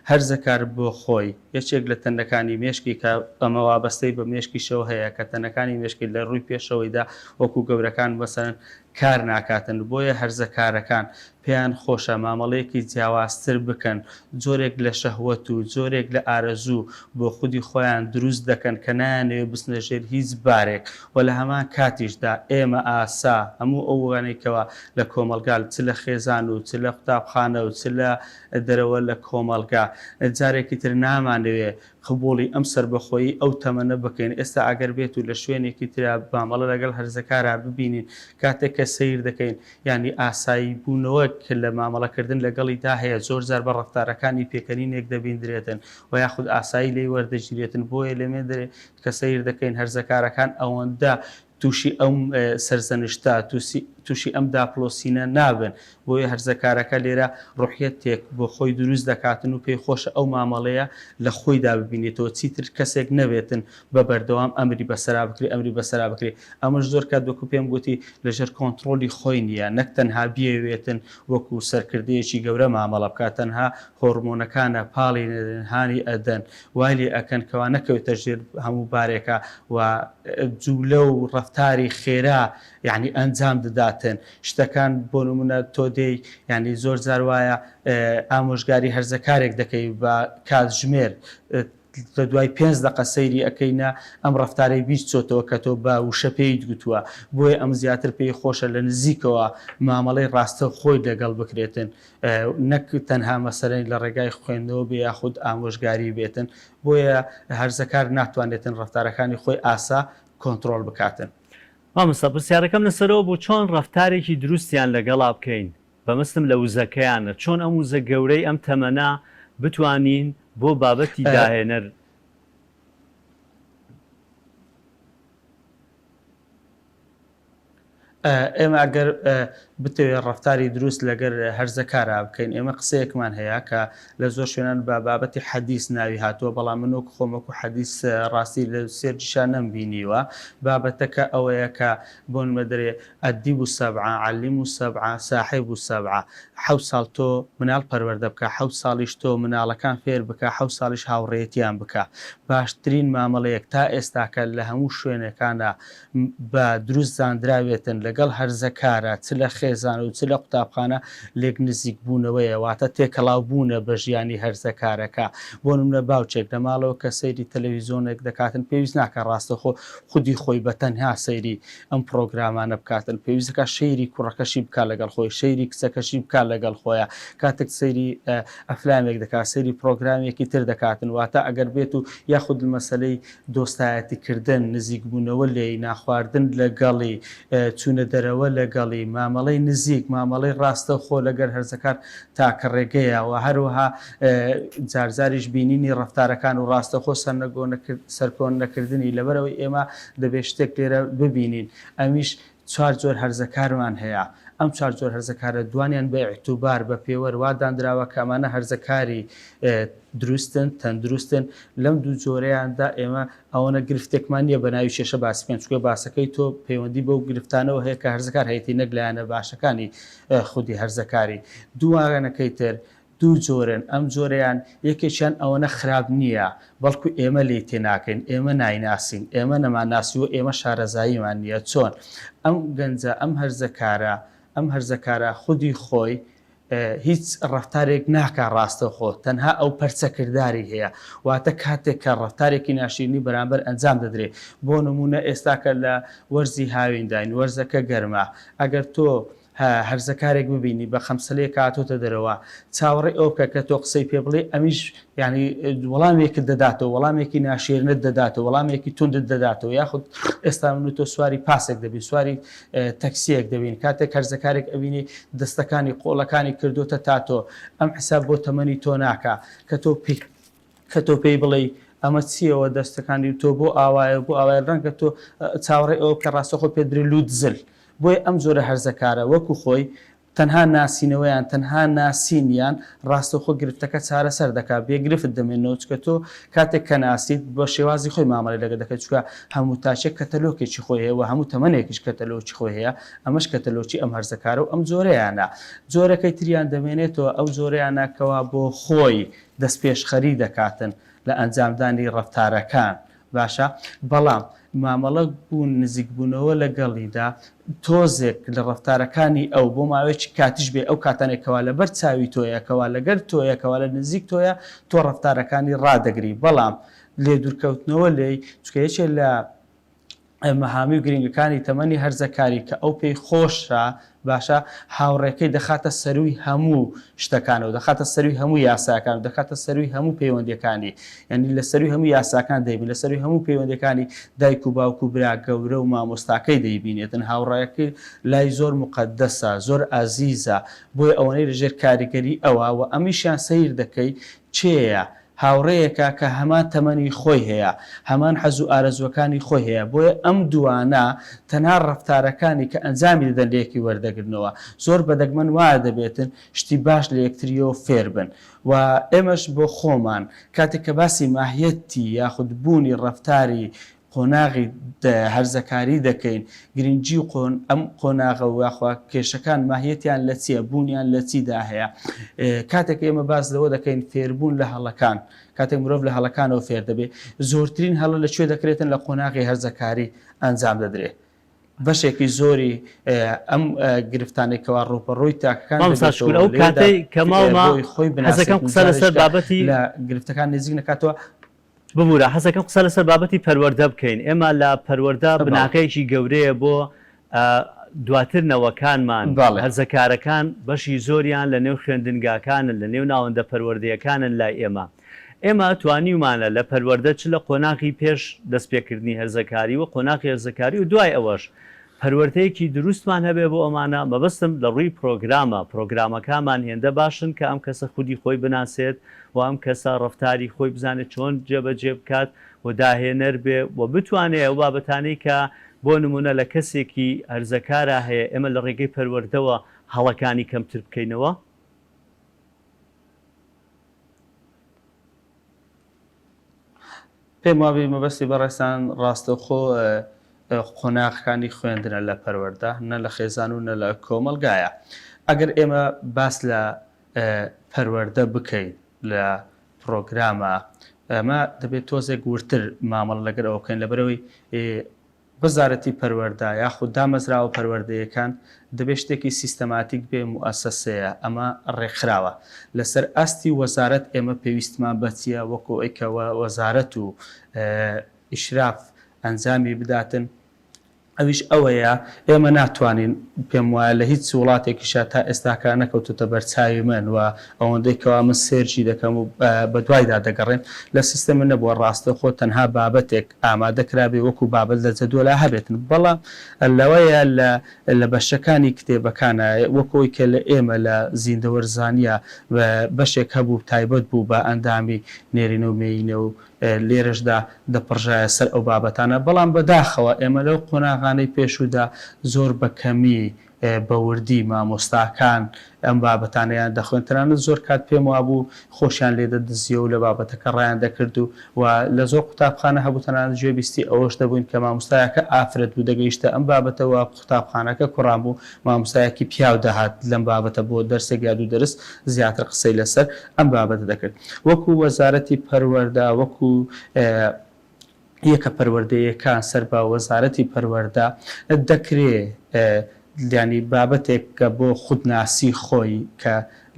هەرزەکار بۆ خۆی یەکێک لە تەنەکانی مێشکی کە ئەمە وابەستەی بە مێشکیشەوە هەیە کە تەنەکانی مێشکی لە ڕووی پێشەوەیدا وەکو گەورەکان مەسەلەن کار ناکاتن، بۆیە هەرزەکارەکان پێیان خۆشە مامەڵەیەکی جیاوازتر بکەن، جۆرێک لە شەهوەت و جۆرێک لە ئارەزوو بۆ خودی خۆیان دروست دەکەن کە نایانەوێت بچنە ژێر هیچ بارێک و لە هەمان کاتیشدا ئێمە ئاسا هەموو ئەوانەی کەوا لە کۆمەڵگا چ لە خێزان و چ لە قوتابخانە و چ لە دەرەوە لە کۆمەڵگا جارێکی تر نامانەوێت قبوڵی ئەم سەربەخۆیی ئەو تەمەنە بکەین، ئێستا ئەگەر بێت و لە شوێنێکی ترا مامەڵە لەگەڵ هەرزەکارا ببینین کاتێک کە سەیر دەکەین یانی ئاسایی بوونەوە کە لە مامەڵەکردن لەگەڵیدا هەیە زۆر جار بە ڕەفتارەکانی پێکەنینێک دەبیندرێتن و یاخود ئاسایی لێی وەردەگیرێتن بۆیە لەمێ کە سەیر دەکەین هەرزەکارەکان ئەوەندە تووشی ئەم سەرزەنشتە، تووشی ئەم داپڵۆسینە نابن، بۆیە هەرزەکارەکە لێرە ڕوحیەتێک بۆ خۆی دروست دەکاتن و پێی خۆشە ئەو مامەڵەیە لە خۆیدا ببینێتەوە، چیتر کەسێک نەبێتن بە بەردەوام ئەمری بەسەرا بکرێ، ئەمری بەسەرا بکرێ. ئەمەش زۆر کات وەکو پێم گوتی لەژێر کۆنتڕۆڵی خۆی نییە، نەک تەنها بیەوێتن وەکو سەرکردەیەکی گەورە مامەڵە بکات، تەنها هۆڕمۆنەکانە پاڵی نەدەن، هانی ئەدەن، وای لێ ئەکەن کەوا نەکەوێتە ژێر هەموو بارێکا و جولە و ڕەفتاری خێرا یانی ئەنجام دەداتن شتەکان بۆ نمونە تۆ دێی یانی زۆر جار وایە ئامۆژگاری هەرزەکارێک دەکەی بە کاتژمێر لە دوای پێنج دەقە سەیری ئەکەی نا ئەم ڕەفتارەی بیر چۆتەوە کە تۆ بە وشە پێیت گوتووە بۆیە ئەم زیاتر پێی خۆشە لە نزیکەوە مامەڵەی ڕاستەوخۆی لەگەڵ بکرێتن نەک تەنها مەسەلەی لە ڕێگای خوێندنەوە بێ یاخود ئامۆژگاری بێتن بۆیە هەرزەکار ناتوانێتن ڕەفتارەکانی خۆی ئاسا کۆنتڕۆڵ بکاتن. مامۆستا پرسیارەکەم لەسەرەوە بوو چۆن ڕەفتارێکی دروستیان لەگەڵا بکەین بەمەستم لە وزەکەیانە چۆن ئەم وزە گەورەی ئەم تەمەنە بتوانین بۆ بابەتی داهێنەر ئێمە ئەگەر بتەوێت ڕەفتاری دروست لەگەر هەرزەکارا بکەین ئێمە قسەیەکمان هەیە کە لە زۆر شوێنان بە بابەتی حەدیس ناوی هاتووە بەڵام من وەک خۆم وەکو حەدیس ڕاستی لە سێرجیشا نەمبینیوە بابەتەکە ئەوەیە کە بۆ نمە دەرێ ئەدیب و سەبعە عەلیم و سەبعە ساحێب و سەبعە حەوت ساڵ تۆ مناڵ پەروەردە بکە حەوت ساڵیش تۆ مناڵەکان فێر بکە حەوت ساڵیش هاوڕێیەتیان بکە باشترین مامەڵەیەک تا ئێستاکە لە هەموو شوێنەکانا بە دروست زاندراوێتن لەگەڵ هەرزەکارە چ لە خێزان و چ لە قوتابخانە لێک نزیک بوونەوەیە واتە تێکەڵاو بوونە بە ژیانی هەرزەکارەکە بۆ نمونە باوکێک لە ماڵەوە کە سەیری تەلەویزۆنێک دەکاتن پێویست ناکە ڕاستەخۆ خودی خۆی بە تەنها سەیری ئەم پڕۆگرامانە بکاتن پێویست دەکات شەیری کوڕەکەشی بکات لەگەڵ خۆی شەیری کچەکەشی بکات لەگەڵ خۆیان کاتێک سەیری ئەفلامێک دەکات سەیری پڕۆگرامێکی تر دەکاتن واتە ئەگەر بێت و یاخود مەسەلەی دۆستایەتی کردن، نزیکبوونەوە لێی، نانخواردن لەگەڵی، چوونە دەرەوە لەگەڵی، مامەڵەی نزیک، مامەڵەی ڕاستەوخۆ لەگەر هەرزەکار تاکە ڕێگەیە و هەروەها جارجاریش بینینی ڕەفتارەکان و ڕاستەوخۆ سەرکۆن نەکردنی، لەبەرئەوەی ئێمە دەبێت شتێک لێرە ببینین ئەویش چوار جۆر هەرزەکارمان هەیە. ئەم چوار جۆر هەرزەکارە دوانیان بە ئیعتوبار، بە پێوەر وا داندراوە کە ئەمانە هەرزەکاری دروستن، تەندروستن، لەم دوو جۆرەیاندا ئێمە ئەوەنە گرفتێکمان نییە بە ناوی کێشە باسی بکەین، چونکە باسەکەی تۆ پەیوەندی بەو گرفتانەوە هەیە کە هەرزەکار هەیەتی نەک لایەنە باشەکانی خودی هەرزەکاری. دووانەکەی تر دوو جۆرن، ئەم جۆرەیان یەکێکیان ئەوەنە خراپ نییە، بەڵکو ئێمە لێی تێناگەین، ئێمە نایناسین، ئێمە نەمانناسیوە، ئێمە شارەزاییمان نییە، چۆن ئەم گەنجە، ئەم هەرزەکارە، ئەم هەرزەکارە خودی خۆی هیچ ڕەفتارێک ناکا ڕاستەوخۆ، تەنها ئەو پەرچەکرداری هەیە، واتە کاتێک کە ڕەفتارێکی ناشیرینی بەرامبەر ئەنجام دەدرێ، بۆ نموونە ئێستاکە لە وەرزی هاوینداین، وەرزەکە گەرمە، ئەگەر تۆ هەرزەکارێک ببینی بە خەمسەلەیەک هاتۆتە دەرەوە چاوەڕێی ئەوە بکە کە تۆ قسەی پێ بڵێی ئەمیش یانی وەڵامێکت دەداتەوە وەڵامێکی ناشێرنت دەداتەوە وەڵامێکی توندت دەداتەوە یاخود ئێستا من و تۆ سواری پاسێک دەبین سواری تەکسیەک دەبین کاتێک هەرزەکارێک ئەبینی دەستەکانی قۆڵەکانی کردوتە تاتۆ ئەم حساب بۆ تەمەنی تۆ ناکا کە تۆ پێی کە تۆ پێی بڵێی ئەمە چییەوە دەستەکانی تۆ بۆ ئاوایە بۆ ئاوایە ڕەنگە تۆ چاوەڕێی ئەوە بکە ڕاستەخۆ پێت برێ لووت زل بۆیە ئەم جۆرە هەرزەکارە وەکو خۆی تەنها ناسینەوەیان تەنها ناسینیان ڕاستەوخۆ گرفتەکە چارەسەر دەکات بێ گرفت دەمێنەوە چونکە تۆ کاتێک کە ناسیت بە شێوازی خۆی مامەڵەی لەگەڵ دەکەیت چونکە هەموو تاکێک کەتەلۆکێکی خۆی هەیە و هەموو تەمەنێکیش کەتەلۆکی خۆی هەیە ئەمەش کەتەلۆکی ئەم هەرزەکارە و ئەم جۆرەیانە جۆرەکەی تریان دەمێنێتەوە ئەو جۆرەیانە کەوا بۆ خۆی دەستپێشخەری دەکاتن لە ئەنجامدانی ڕەفتارەکان باشە بەڵام مامەڵە بوون نزیکبوونەوە لەگەڵیدا تۆزێک لە ڕەفتارەکانی ئەو بۆ ماوەیەکی کاتیش بێ ئەو کاتانێک کەوا لەبەر چاوی تۆیە کەوا لەگەر تۆیە کەوا لە نزیک تۆیە تۆ ڕەفتارەکانی ڕادەگری بەڵام لێ دوورکەوتنەوە لێی چونکە یەکێ لە مەهامی و گرنگەکانی تەمەنی هەرزەکاری کە ئەو پێی خۆشە باشە هاوڕێکەی دەخاتە سەرووی هەموو شتەکانەوە دەخاتە سەرووی هەموو یاساکان و دەکاتە سەرووی هەموو پەیوەندیەکانی یعنی لە سەرووی هەموو یاساکان دەیبین لە سەرووی هەموو پەیوەندیەکانی دایک و باوک و برا گەورە و مامۆستاکەی دەیبینێتن هاوڕێکەی لای زۆر موقەدەسە زۆر ئازیزە بۆیە ئەوەنەی لەژێر کاریگەری ئەوە و ئەمیشیان سەیر دەکەی کێیە هاوڕێیەکە کە هەمان تەمەنی خۆی هەیە، هەمان حەز و ئارەزووەکانی خۆی هەیە، بۆیە ئەم دووانە تەنها ڕەفتارەکانی کە ئەنجامی دەدەن لەیەکی وەردەگرنەوە. زۆر بە دەگمەن وا دەبێتن شتی باش لە یەکترییەوە فێر بن و ئێمەش بۆ خۆمان کاتێک کە باسی ماهیەتی یاخود بوونی ڕەفتاری قۆناغی هەرزەکاری دەکەین، گرنگی ئەم قۆناغە و یاخوا کێشەکان ماهیەتیان لە چییە، بوونیان لە چیدا هەیە. کاتێک ئێمە باس لەوە دەکەین فێربوون لە هەڵەکان، کاتێک مرۆڤ لە هەڵەکانەوە فێر دەبێت، زۆرترین هەڵە لە کوێ دەکرێتن لە قۆناغی هەرزەکاری ئەنجام دەدرێت. بەشێکی زۆری ئەم گرفتانەی کەوا ڕووبەڕووی تاکەکان مامۆستا دەبێتەوە شکور ئەو لێرەدا کاتەی کە ماومە بۆی خۆی حەزەکەم بناسێت قسە لەسەر جارێکە بابەتی لە گرفتەکان نزیک نەکاتەوە. ببورە حەزەکەم قسە لەسەر بابەتی پەروەردە بکەین ئێمە لە پەروەردە بەڵێ. بناغەیەکی گەورەیە بۆ دواتر نەوەکانمان بەڵێ. هەرزەکارەکان بەشی زۆریان لە نێو خوێندنگاکانن لە نێو ناوەندە پەروەردەیەکانن لای ئێمە ئێمە توانیومانە لە پەروەردە چ لە قۆناغی پێش دەستپێکردنی هەرزەکاری و قۆناغی هەرزەکاری و دوای ئەوەش پەروەردەیەکی دروستمان هەبێ بۆ ئەمانە، مەبەستم لە ڕووی پرۆگرامە، پرۆگرامەکانمان هێندە باشن کە ئەم کەسە خودی خۆی بناسێت و ئەم کەسە ڕەفتاری خۆی بزانێت چۆن جێبەجێ بکات و داهێنەر بێ و بتوانێ ئەو بابەتانەی کە بۆ نموونە لە کەسێکی هەرزەکارا هەیە ئێمە لە ڕێگەی پەروەردەوە هەڵەکانی کەمتر بکەینەوە. پێم وابێ مەبەستی بەڕێزتان ڕاستەوخۆ قۆناغەکانی خوێندنە لە پەروەردە نە لە خێزان و نە لە کۆمەڵگایە. ئەگەر ئێمە باس لە پەروەردە بکەین لە پڕۆگرامە ئەمە دەبێت تۆزێک وردتر مامەڵە لەگەر ئەوە بکەین لەبەرئەوەی وەزارەتی پەروەردە یاخود دامەزراوە پەروەردەیەکان دەبێت شتێکی سیستەماتیک بێ، موئەسەسەیە، ئەمە ڕێکخراوە. لەسەر ئاستی وەزارەت ئێمە پێویستمان بە چییە وەکو ئەوەی کە وەزارەت و ئیشراف ئەنجامی بداتن، ئەویش ئەوەیە ئێمە ناتوانین، پێم وایە لە هیچ وڵاتێکیشا تا ئێستاکە نەکەوتۆتە بەرچاوی من و ئەوەندەی کەوا من search ی دەکەم و بەدوایدا دەگەڕێم لە سیستەمە نەبووە ڕاستەوخۆ تەنها بابەتێک ئامادە کرابێ وەکو بابەت لە جەدوەلا هەبێتن بەڵام لەوەیە لە لە بەشەکانی کتێبەکانا وەکو ئەوی کە لە ئێمە لە زیندەوەرزانیە بەشێک هەبوو تایبەت بوو بە ئەندامی نێرینە و مێینە و لێرەشدا دەپڕژایە سەر ئەو بابەتانە بەڵام بەداخەوە ئێمە لەو قۆناغانەی پێشوودا زۆر بە کەمی. بە وردی مامۆستاکان ئەم بابەتانەیان دەخوێند، تەنانەت زۆر کات پێم وابوو خۆشیان لێ دەدزیەوە و لە بابەتەکە ڕایان دەکرد و و لە زۆر قوتابخانە هەبوو تەنانەت گوێ بیستی ئەوەش دەبووین کە مامۆستایەکە ئافرەت بوو دەگەیشتە ئەم بابەتە و قوتابخانەکە کوڕان بوو مامۆستایەکی پیاو دەهات لەم بابەتە بۆ دەرسێک یا دوو دەرس زیاتر قسەی لەسەر ئەم بابەتە دەکرد وەکو وەزارەتی پەروەردە وەکو یەکە پەروەردەیەکان سەر بە وەزارەتی پەروەردە دەکرێ یانی بابەتێک کە بۆ خودناسی خۆی کە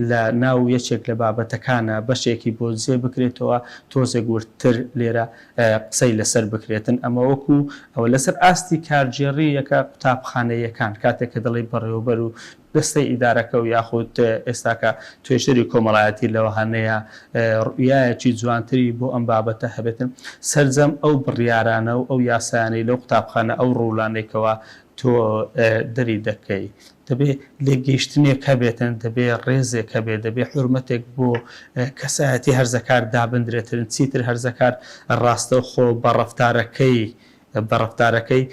لە ناو یەکێک لە بابەتەکانە بەشێکی بۆ جێ بکرێتەوە تۆزێک وردتر لێرە قسەی لەسەر بکرێتن ئەمە وەکو ئەوە لەسەر ئاستی کارگێڕی یەکە قوتابخانەیەکان کاتێک کە دەڵێی بەڕێوەبەر و دەستەی ئیدارەکە و یاخود ئێستاکە توێژەری کۆمەڵایەتی لەوانەیە ڕوئیایەکی جوانتری بۆ ئەم بابەتە هەبێتن سەرجەم ئەو بڕیارانە و ئەو یاسایانەی لەو قوتابخانە ئەو ڕوڵانەی کەوا تۆ دەری دەکەی دەبێ لێکگەیشتنێک هەبێتن دەبێ ڕێزێک هەبێ دەبێ حورمەتێک بۆ کەسایەتی هەرزەکار دابندرێتن چیتر هەرزەکار ڕاستەوخۆ بە ڕەفتارەکەی بە ڕەفتارەکەی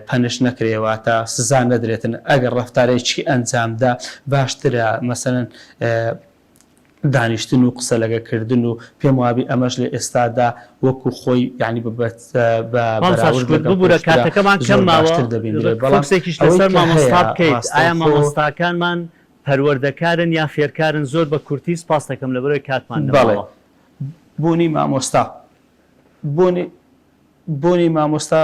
punish نەکرێ واتە سزا نەدرێتن ئەگەر ڕەفتارێکی ئەنجامدا باشترە مەسەلەن دانیشتن و قسە لەگە کردن و پێم وابی ئەمەش لە ئێستادا وەکو خۆی یانی بە بە مامۆستا بەراورد شکور لەگەڵ ببورە پێشترا کاتەکەمان کەم زۆر ماوە باشتر دەبیندرێ بەڵام فۆکسێکیش ئەوەی لەسەر کە مامۆستا هەیە بکەیت ئایا ڕاستەوخۆ مامۆستاکانمان پەروەردەکارن یا فێرکارن زۆر بە کورتی سپاست دەکەم لەبەرئەوەی کاتمان بەڵێ نەماوە. بوونی مامۆستا بوونی بوونی مامۆستا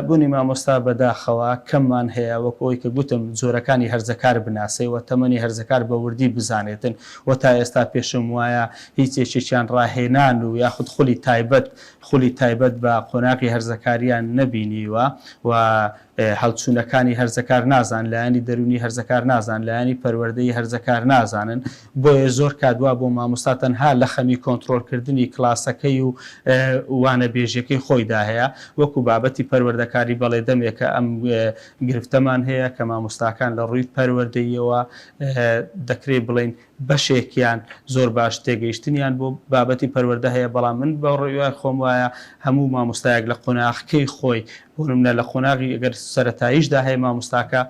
بوونی مامۆستا بەداخەوە کەممان هەیە وەک ئەوەی کە گوتم جۆرەکانی هەرزەکار بناسێ و تەمەنی هەرزەکار بە وردی بزانێتن و تا ئێستا پێشم وایە هیچ یەکێکیان ڕاهێنان و یاخود خولی تایبەت خولی تایبەت بە قۆناغی هەرزەکاریان نەبینیوە و هەڵچوونەکانی هەرزەکار نازانن، لایەنی دەروونی هەرزەکار نازانن، لایەنی پەروەردەیی هەرزەکار نازانن، بۆیە زۆر کات وا بۆ مامۆستا تەنها لە خەمی کۆنتڕۆڵکردنی کلاسەکەی و وانەبێژیەکەی خۆیدا هەیە، وەکو بابەتی پەروەردەکاری بەڵێ دەمێکە ئەم گرفتەمان هەیە کە مامۆستاکان لە ڕووی پەروەردەییەوە دەکرێ بڵێین بەشێکیان زۆر باش تێگەیشتنیان بۆ بابەتی پەروەردە هەیە، بەڵام من بە ڕوای خۆم وایە هەموو مامۆستایەک لە قۆناغکەی خۆی بۆ نمونە لە قۆناغی ئەگەر سەرەتاییشدا هەیە مامۆستاکە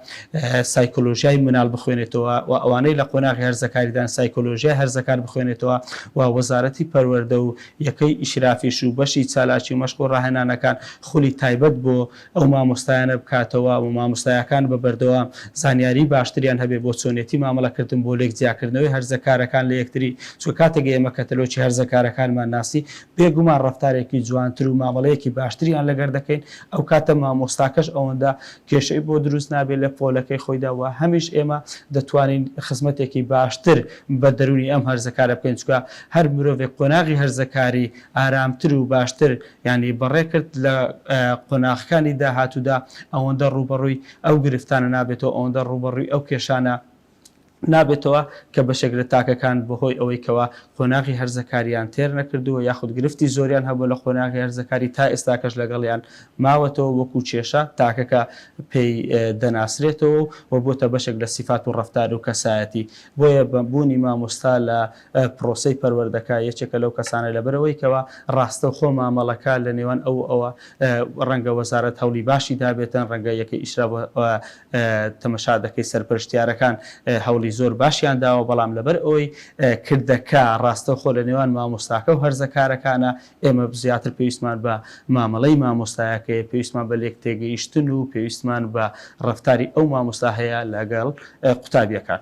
سایکۆلۆژیای مناڵ بخوێنێتەوە و ئەوانەی لە قۆناغی هەرزەکاریدان سایکۆلۆژیای هەرزەکار بخوێنێتەوە و وەزارەتی پەروەردە و یەکەی ئیشرافیش و بەشی چالاکی و مەشق و ڕاهێنانەکان خولی تایبەت بۆ ئەو مامۆستایانە بکاتەوە و مامۆستایەکان بە بەردەوام زانیاری باشتریان هەبێ بۆ چۆنێتی مامەڵەکردن بۆ لێک جیاکردنەوەی هەرزەکارەکان لە یەکتری چونکە کاتێک ئێمە کەتەلۆکی هەرزەکارەکانمان ناسی بێگومان ڕەفتارێکی جوانتر و مامەڵەیەکی باشتریان لەگەر دەکەین ئەوکاتە مامۆستاکەش ئەوەندە کێشەی بۆ دروست نابێت لە پۆلەکەی خۆیدا و هەمیش ئێمە دەتوانین خزمەتێکی باشتر بە دەروونی ئەم هەرزەکارە بکەین چونکە هەر مرۆڤێک قۆناغی هەرزەکاری ئارامتر و باشتر یانی بەڕێکرد لە قۆناغەکانی داهاتوودا ئەوەندە ڕووبەڕووی ئەو گرفتانە نابێتەوە، ئەوەندە ڕووبەڕووی ئەو کێشانە نابێتەوە کە بەشێک لە تاکەکان بەهۆی ئەوەی کەوا قۆناغی هەرزەکاریان تێر نەکردووە یاخود گرفتی زۆریان هەبووە لە قۆناغی هەرزەکاری تا ئێستاکەش لەگەڵیان ماوەتەوە وەکو کێشە تاکەکە پێی دەناسرێتەوە و بۆتە بەشێک لە سیفات و ڕەفتار و کەسایەتی بۆیە بە بوونی مامۆستا لە پرۆسەی پەروەردەکە یەکێکە لەو کەسانە لەبەرئەوەی کەوا ڕاستەوخۆ مامەڵەکە لە نێوان ئەو و ئەوە ڕەنگە وەزارەت هەوڵی باشی دابێتن ڕەنگە یەکەی ئیشراف تەمەشا دەکەی سەرپەرشتیارەکان هەوڵی زۆر باشیان داوە بەڵام لەبەر ئەوەی کردەکە ڕاستەوخۆ لە نێوان مامۆستاکە و هەرزەکارەکانە ئێمە زیاتر پێویستمان بە مامەڵەی مامۆستایەکەیە پێویستمان بە لێکتێگەیشتن و پێویستمان بە ڕەفتاری ئەو مامۆستا هەیە لەگەڵ قوتابیەکان.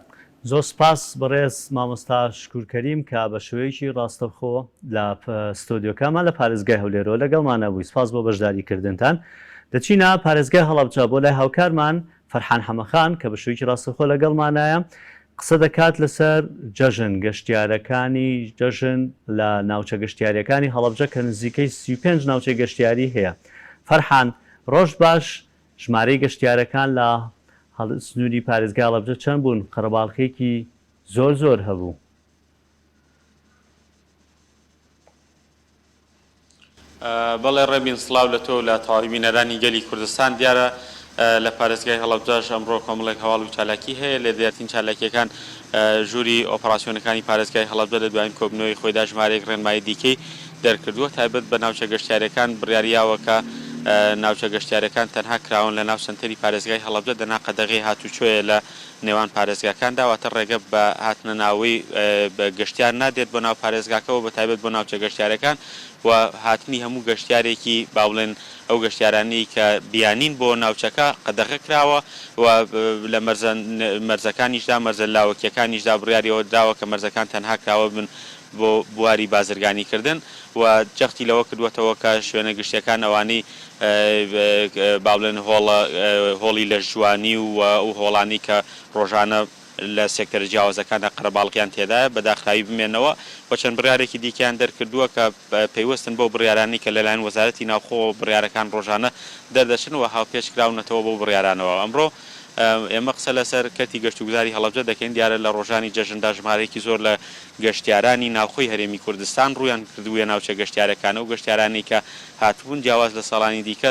زۆر سوپاس بەڕێز مامۆستا شکور کەریم کە بە شێوەیەکی ڕاستەوخۆ لە ستۆدیۆکەمان لە پارێزگای هەولێرەوە لەگەڵمانە بووی سوپاس بۆ بەشداری کردنتان دەچینە پارێزگای هەڵەبجە بۆ لای هاوکارمان فەرحان حەمەخان کە بە شێوەیەکی ڕاستەوخۆ لەگەڵمانایە قسە دەکات لەسەر جەژن گەشتیارەکانی جەژن لە ناوچە گەشتیاریەکانی هەڵەبجە کە نزیکەی 35 ناوچەی گەشتیاری هەیە فەرحان ڕۆژ باش ژمارەی گەشتیارەکان لە سنووری پارێزگای هەڵەبجە چەند بوون؟ قەرەباڵخییەکی زۆر زۆر هەبوو. بەڵێ ڕێبین سڵاو لە تۆ و لە تەواوی بینەرانی گەلی کوردستان. دیارە لە پارێزگای هەڵەبجەش ئەمڕۆ کۆمەڵێک هەواڵ و چالاکی هەیە، لە دیارترین چالاکییەکان ژووری ئۆپەراسیۆنەکانی پارێزگای هەڵەبجە لە دوایین کۆبوونەوەی خۆیدا ژمارەیەک ڕێنمایی دیکەی دەرکردووە تایبەت بە ناوچە گەشتیارییەکان بڕیاریاوە کە. ناوچە گەشتیارەکان تەنها کراون لە ناو سەنتەری پارێزگای هەڵەبجە دەنا قەدەغەی هاتوچۆیە لە نێوان پارێزگاکاندا واتە ڕێگە بە هاتنە ناوەی گەشتیار نادرێت بۆ ناو پارێزگاکەوە بە تایبەت بۆ ناوچە گەشتیارەکان و هاتنی هەموو گەشتیارێکی با بڵێن ئەو گەشتیارانەی کە بیانین بۆ ناوچەکە قەدەغە کراوە و لە مەرزە مەرزەکانیشدا مەرزە لاوەکیەکانیشدا بڕیاری ئەوە دراوە کە مەرزەکان تەنها کراوە بن بۆ بواری بازرگانی کردن و جەختی لەوە کردووەتەوە کە شوێنە گشتیەکان ئەوانەی با بڵێن هۆڵە هۆڵی لەشجوانی و ئەو هۆڵانەی کە ڕۆژانە لە سێکتەرە جیاوازەکاندا قەرەباڵغیان تێدایە بە داخراوی بمێنەوە و چەند بڕیارێکی دیکەیان دەرکردووە کە پەیوەستن بەو بڕیارانەی کە لەلایەن وەزارەتی ناوخۆوە بڕیارەکان ڕۆژانە دەردەچن و هاوپێچ کراونەتەوە بەو بڕیارانەوە. ئەمڕۆ ئێمە قسە لەسەر کەرتی گەشتوگوزاری هەڵەبجە دەکەین، دیارە لە ڕۆژانی جەژندا ژمارەیەکی زۆر لە گەشتیارانی ناوخۆی هەرێمی کوردستان ڕوویان کردبوویە ناوچە گەشتیارەکان، ئەو گەشتیارانەی کە هاتبوون جیاواز لە ساڵانی دیکە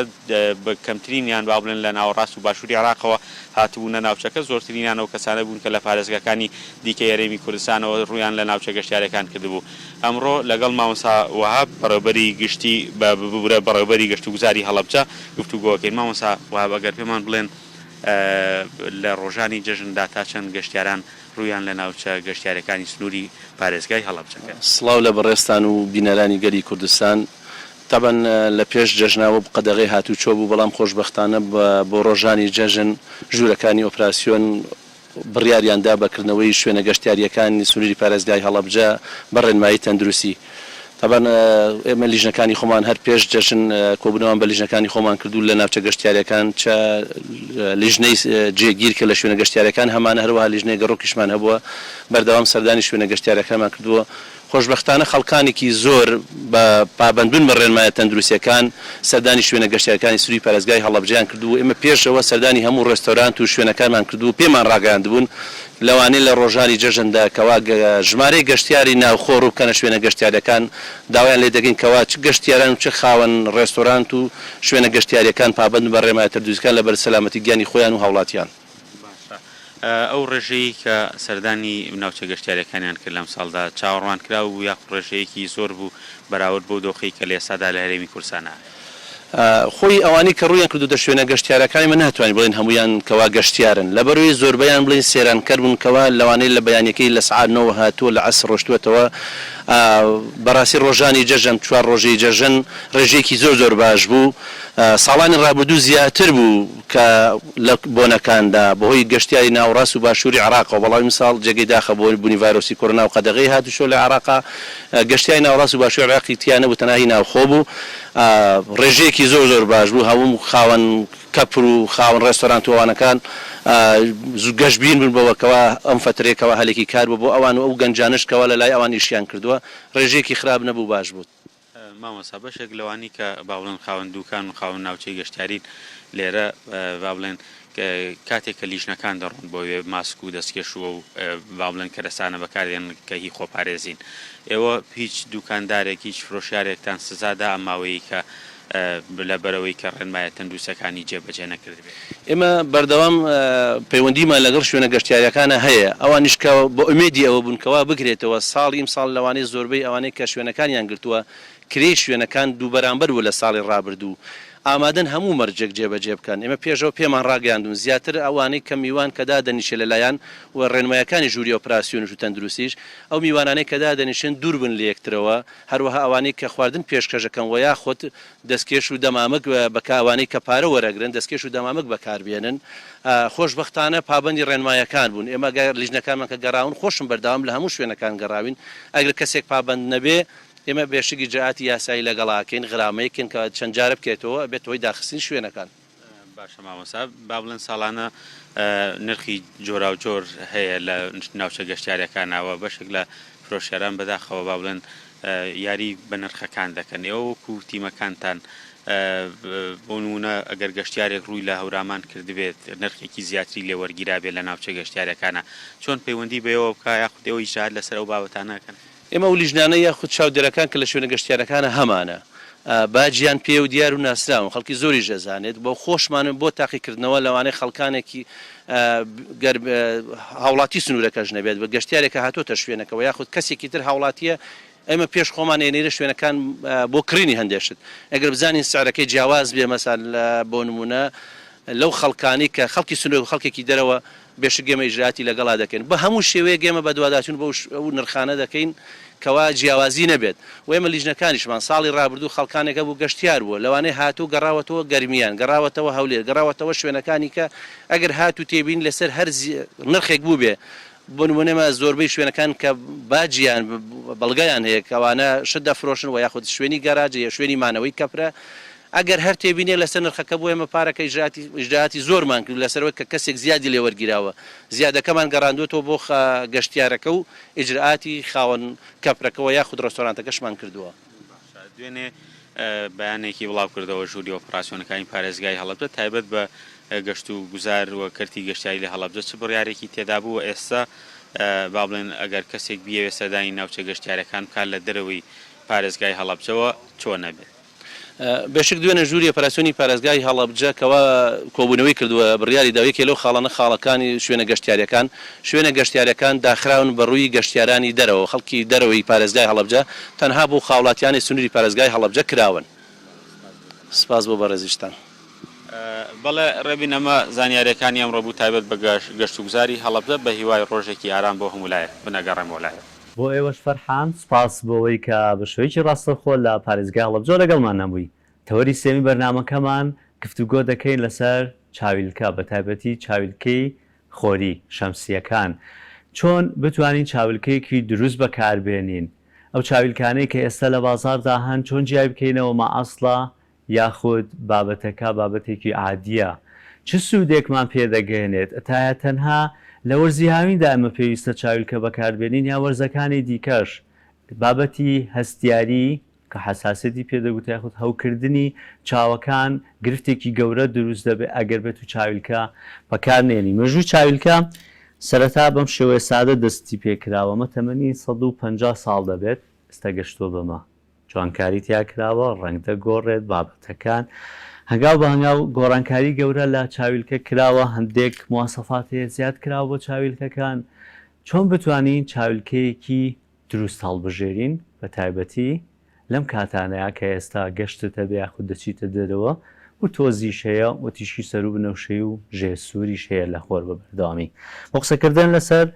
بە کەمترینیان با بڵێن لە ناوەڕاست و باشووری عێراقەوە هاتبوونە ناوچەکە، زۆرترینیان ئەو کەسانە بوون کە لە پارێزگاکانی دیکەی هەرێمی کوردستانەوە ڕوویان لە ناوچە گەشتیارەکان کردبوو. ئەمڕۆ لەگەڵ مامۆستا وەهاب بەڕێوەبەری گشتی بە ببورە بەڕێوەبەری گەشتوگوزاری هەڵەبجە گفتوگۆ ئەکەین. مامۆستا وەهاب ئەگەر پێمان بڵێن لە ڕۆژانی جەژندا تا چەند گەشتیاران ڕوویان لە ناوچە گەشتیارەکانی سنووری پارێزگای هەڵەبجە کرد؟ سڵاو لە بەڕێزتان و بینەرانی گەلی کوردستان. تەبعەن لە پێش جەژنا وەک قەدەغەی هاتووچۆ بوو، بەڵام خۆشبەختانە بۆ ڕۆژانی جەژن ژوورەکانی ئۆپراسیۆن بڕیاریان دا بە کردنەوەی شوێنە گەشتیارییەکانی سنووری پارێزگای هەڵەبجە بە ڕێنمایی تەندروستی. تەبعەن ئێمە لیژنەکانی خۆمان هەر پێش جەژن کۆبوونەوەمان بە لیژنەکانی خۆمان کرد و لە ناوچە گەشتیارییەکان چ لیژنەی جێگیر کە لە شوێنە گەشتیارییەکان هەمانە هەروەها لیژنەی گەڕۆکیشمان هەبووە بەردەوام سەردانی شوێنە گەشتیارییەکانمان کردووە. خۆشبەختانە خەڵکانێکی زۆر بە پابەندبوون بە ڕێنمایە تەندروستییەکان سەردانی شوێنە گەشتیارەکانی سنووری پارێزگای هەڵەبجەیان کردبوو، ئێمە پێش ئەوە سەردانی هەموو ڕێستۆرانت و شوێنەکانمان کردبوو پێمان ڕاگەیاندبوون لەوانەیە لە ڕۆژانی جەژندا کەوا ژمارەی گەشتیاری ناوخۆ ڕووبکەنە شوێنە گەشتیارییەکان داوایان لێ دەکەین کەوا چ گەشتیاران و چ خاوەن ڕێستۆرانت و شوێنە گەشتیارییەکان پابەند بن بە ڕێنمایە تەندروستییەکان لەبەر سەلامەتی گیانی خۆیان و هاوڵاتیان. باشە ئەو ڕێژەیەی کە سەردانی ناوچە گەشتیاریەکانیان کرد لەمساڵدا چاوەڕوانکراو بوو یاخود ڕێژەیەکی زۆر بوو بەراورد بەو دۆخەی کە لە ئێستادا لە هەرێمی کوردستانا هەیە؟ خۆی ئەوانەی کە ڕوویان کردووتە شوێنە گەشتیارەکان ئێمە ناتوانین بڵێین هەموویان کەوا گەشتیارن لەبەرئەوەی زۆربەیان بڵێین سەیرانکەر بوون کەوا لەوانەیە لە بەیانیەکەی لە سەعات نۆوە هاتووە لە عەسر ڕۆشتووەتەوە بەڕاستی ڕۆژانی جەژن چوار ڕۆژەی جەژن ڕێژەیەکی زۆر زۆر باش بوو ساڵانی ڕابردوو زیاتر بوو کە لە بۆنەکاندا بەهۆی گەشتیاری ناوەڕاست و باشووری عێراقەوە، بەڵام ئیمساڵ جێگەی داخە بۆ بوونی ڤایرۆسی کۆرۆنا و قەدەغەی هاتوچۆ لە عێراقا گەشتیاری ناوەڕاست و باشووری عێراقی تیا نەبوو تەنها هی ناوخۆ بوو ڕێژەیەکی زۆر زۆر باش بوو هەموو خاوەن کەپر و خاوەن ڕێستۆرانت و ئەوانەکان گەشبین بوون بەوە کەوا ئەم فەترەیە کەوا هەلێکی کار بوو بۆ ئەوان و ئەو گەنجانەش کەوا لە لای ئەوان ئیشیان کردووە ڕێژەیەکی خراپ نەبوو باش بوو. مامۆستا بەشێک لەوانەی کە با بڵێن خاوەن دوکان و خاوەن ناوچەی گەشتیارین لێرە با بڵێن کاتێک کە لیژنەکان دەڕۆن بۆ وێ ماسک و دەستکێش و ئەو با بڵێن کەرەسانە بەکاردێن کە هی خۆپارێزین ئێوە هیچ دوکاندارێک هیچ فرۆشیارێکتان سزا دا ئەم ماوەیەی کە لە بەرەوەی کە ڕێنمایە تەندروستەکانی جێبەجێ نەکردبێ؟ ئێمە بەردەوام پەیوەندیمان لەگەڵ شوێنە گەشتیارییەکانا هەیە، ئەوانیش کە بە ئومێدی ئەوە بوون کەوا بکرێتەوە، ساڵی ئیمساڵ لەوانەیە زۆربەی ئەوانەی کە شوێنەکانیان گرتووە کرێی شوێنەکان دووبەرامبەر بوو لە ساڵی ڕابردوو، ئامادەن هەموو مەرجێک جێبەجێ بکەن، ئێمە پێشەوە پێمان ڕاگەیاندوون زیاتر ئەوانەی کە میوان کە دادەنیشێ لەلایان و ڕێنمایەکانی ژووری ئۆپراسیۆنیش و تەندروستیش ئەو میوانانەی کە دادەنیشن دوور بن لەیەکترەوە، هەروەها ئەوانەی کە خواردن پێشکەش دەکەن وە یاخود دەستکێش و دەمامک بەکا ئەوانەی کە پارە وەرەگرن دەستکێش و دەمامک بەکاربێنن خۆشبەختانە پابەندی ڕێنمایەکان بوون ئێمە گەر لیژنەکانمان کە گەڕاون خۆشم بەردەوام لە هەموو شوێنەکان گەڕاوین ئەگەر کەسێک پابەند نەبێ ئێمە بێشک ئیجرائاتی یاسایی لەگەڵا ئەکەین غرامەیەکن کە چەند جارە بکرێتەوە ئەبێتە هۆی داخستنی شوێنەکان. باشە مامۆستا با بڵێن ساڵانە نرخی جۆراوجۆر هەیە لە ناوچە گەشتیارەکانەوە بەشێک لە فرۆشیاران بەداخەوە با بڵێن یاری بە نرخەکان دەکەن ئێوە وەکو تیمەکانتان بۆ نمونە ئەگەر گەشتیارێک ڕووی لە هەورامان کردبێت نرخێکی زیاتری لێ وەرگیرابێت لە ناوچە گەشتیارەکانە چۆن پەیوەندی بەوە بکە یاخود ئێوە ئیجرائات لەسەر ئەو بابەتانە ئەکەن؟ ئێمە ئەو لیژنانە یاخود چاودێرەکان کە لە شوێنە گەشتیارەکانە هەمانە باجیان پێیە و دیار و ناسراون خەڵکی زۆریش دەزانێت بۆ خۆشمان بۆ تاقیکردنەوە لەوانەیە خەڵکانێکی گەر هاوڵاتی سنوورەکەش نەبێت بە گەشتیارێکە هاتۆتە شوێنەکەوە یاخود کەسێکی تر هاوڵاتیە. ئێمە پێش خۆمان ئەینێرە شوێنەکان بۆ کڕینی هەندێ شت ئەگەر بزانین سعرەکەی جیاواز بێ مەسەل بۆ نمونە لەو خەڵکانەی کە خەڵکی سنوور و خەڵکێکی دەرەوە بێشک ئێمە ئیجرائاتی لەگەڵا دەکەین بە هەموو شێوەیەک ئێمە بەدواداچوون بۆ ئەو نرخانە دەکەین کەوا جیاوازی نەبێت و ئێمە لیژنەکانیشمان ساڵی ڕابردوو خەڵکانێک هەبوو گەشتیار بووە لەوانەیە هاتوو گەڕاوەتەوە گەرمیان گەڕاوەتەوە هەولێر گەڕاوەتەوە شوێنەکانی کە ئەگەر هاتوو تێبینی لەسەر هەر نرخێک بووبێ بۆ نمونە ئێمە زۆربەی شوێنەکان کە باجیان بەڵگەیان هەیە کە ئەوانە شت دەفرۆشن وە یاخود شوێنی گەراج یا شوێنی مانەوەی کەپرە ئەگەر هەر تێبینیەک لەسەر نرخەکە بوو ئێمە پارەکە ئیجراتی ئیجرائاتی زۆرمان کرد لەسەر ئەوەی کە کەسێک زیادی لێ وەرگیراوە زیادەکەمان گەڕاندووەتەوە بۆ گەشتیارەکە و ئیجرائاتی خاوەن کەپرەکە وە یاخود ڕێستۆرانتەکەشمان کردووە. باشە دوێنێ بەیانێکی بڵاوکردەوە ژووری ئۆپراسیۆنەکانی پارێزگای هەڵەبجە تایبەت بە گەشت و گوزار و کەرتی گەشتیاری لە هەڵەبجە چ بڕیارێکی تێدابوو و ئێستا با بڵێن ئەگەر کەسێک بیەوێت سەردانی ناوچە گەشتیارەکان بکات لە دەرەوەی پارێزگای هەڵەبجەوە چۆن ئەبێت؟ بێشک دوێنێ ژووری ئۆپەراسیۆنی پارێزگای هەڵەبجە کەوا کۆبوونەوەی کردووە بڕیاری دا یەکێ لەو خاڵانە خاڵەکانی شوێنە گەشتیاریەکان شوێنە گەشتیاریەکان داخراون بە ڕووی گەشتیارانی دەرەوە خەڵکی دەرەوەی پارێزگای هەڵەبجە تەنها بۆ خاوڵاتیانی سنووری پارێزگای هەڵەبجە کراون. سپاس بۆ بەڕێزیشتان. بەڵێ ڕێبین ئەمە زانیاریەکانی ئەمڕۆ بوو تایبەت بە گەشتوگوزاری هەڵەبجە بە هیوای ڕۆژێکی ئارام بۆ هەموو لایەک من ئەگەڕێمەوە لایەوە. بۆ ئێوەش فەرحان، سوپاس بۆ ئەوەی کە بە شێوەیەکی ڕاستەوخۆ لە پارێزگای هەڵەبجەوە لەگەڵمان هەبووی. تەوەری سێیەمی بەرنامەکەمان گفتوگۆ دەکەین لەسەر چاویلکە، بە تایبەتی چاویلکەی خۆری، شەمسییەکان. چۆن بتوانین چاویلکەیەکی دروست بەکاربێنین؟ ئەو چاویلکانەی کە ئێستا لە بازاڕدا هەن چۆن جیای بکەینەوە مەعەسڵە یاخود بابەتەکە بابەتێکی عادییە چ سوودێکمان پێ دەگەیەنێت؟ تایا تەنها لە وەرزی هاویندا ئێمە پێویستە چاویلکە بەکاربێنین یا وەرزەکانی دیکەش؟ بابەتی هەستیاری کە حەساسیەتی پێ دەگوترێت یاخود هەوکردنی چاوەکان گرفتێکی گەورە دروست دەبێت ئەگەر بێت و چاویلکە بەکار نێنی. مێژووی چاویلکە سەرەتا بەم شێوەیە سادە دەستی پێ کراوە، ئەمە تەمەنی 150 ساڵ دەبێت ئێستا گەشتووە بەمە. جوانکاری تیا کراوە، ڕەنگ دەگۆڕێت، بابەتەکان هەنگاو بە هەنگاو گۆڕانکاری گەورە لە چاویلکە کراوە، هەندێک مواسەفات هەیە زیاد کراوە بۆ چاویلکەکان، چۆن بتوانین چاویلکەیەکی دروست هەڵبژێرین بە تایبەتی لەم کاتانەیا کە ئێستا گەشتت هەبێ یاخود دەچیتە دەرەوە و تۆزیش هەیە و تیشکی سەروو بنەوشەی و ژێر سووریش هەیە لە خۆر بە بەردەوامی بۆ قسەکردن لەسەر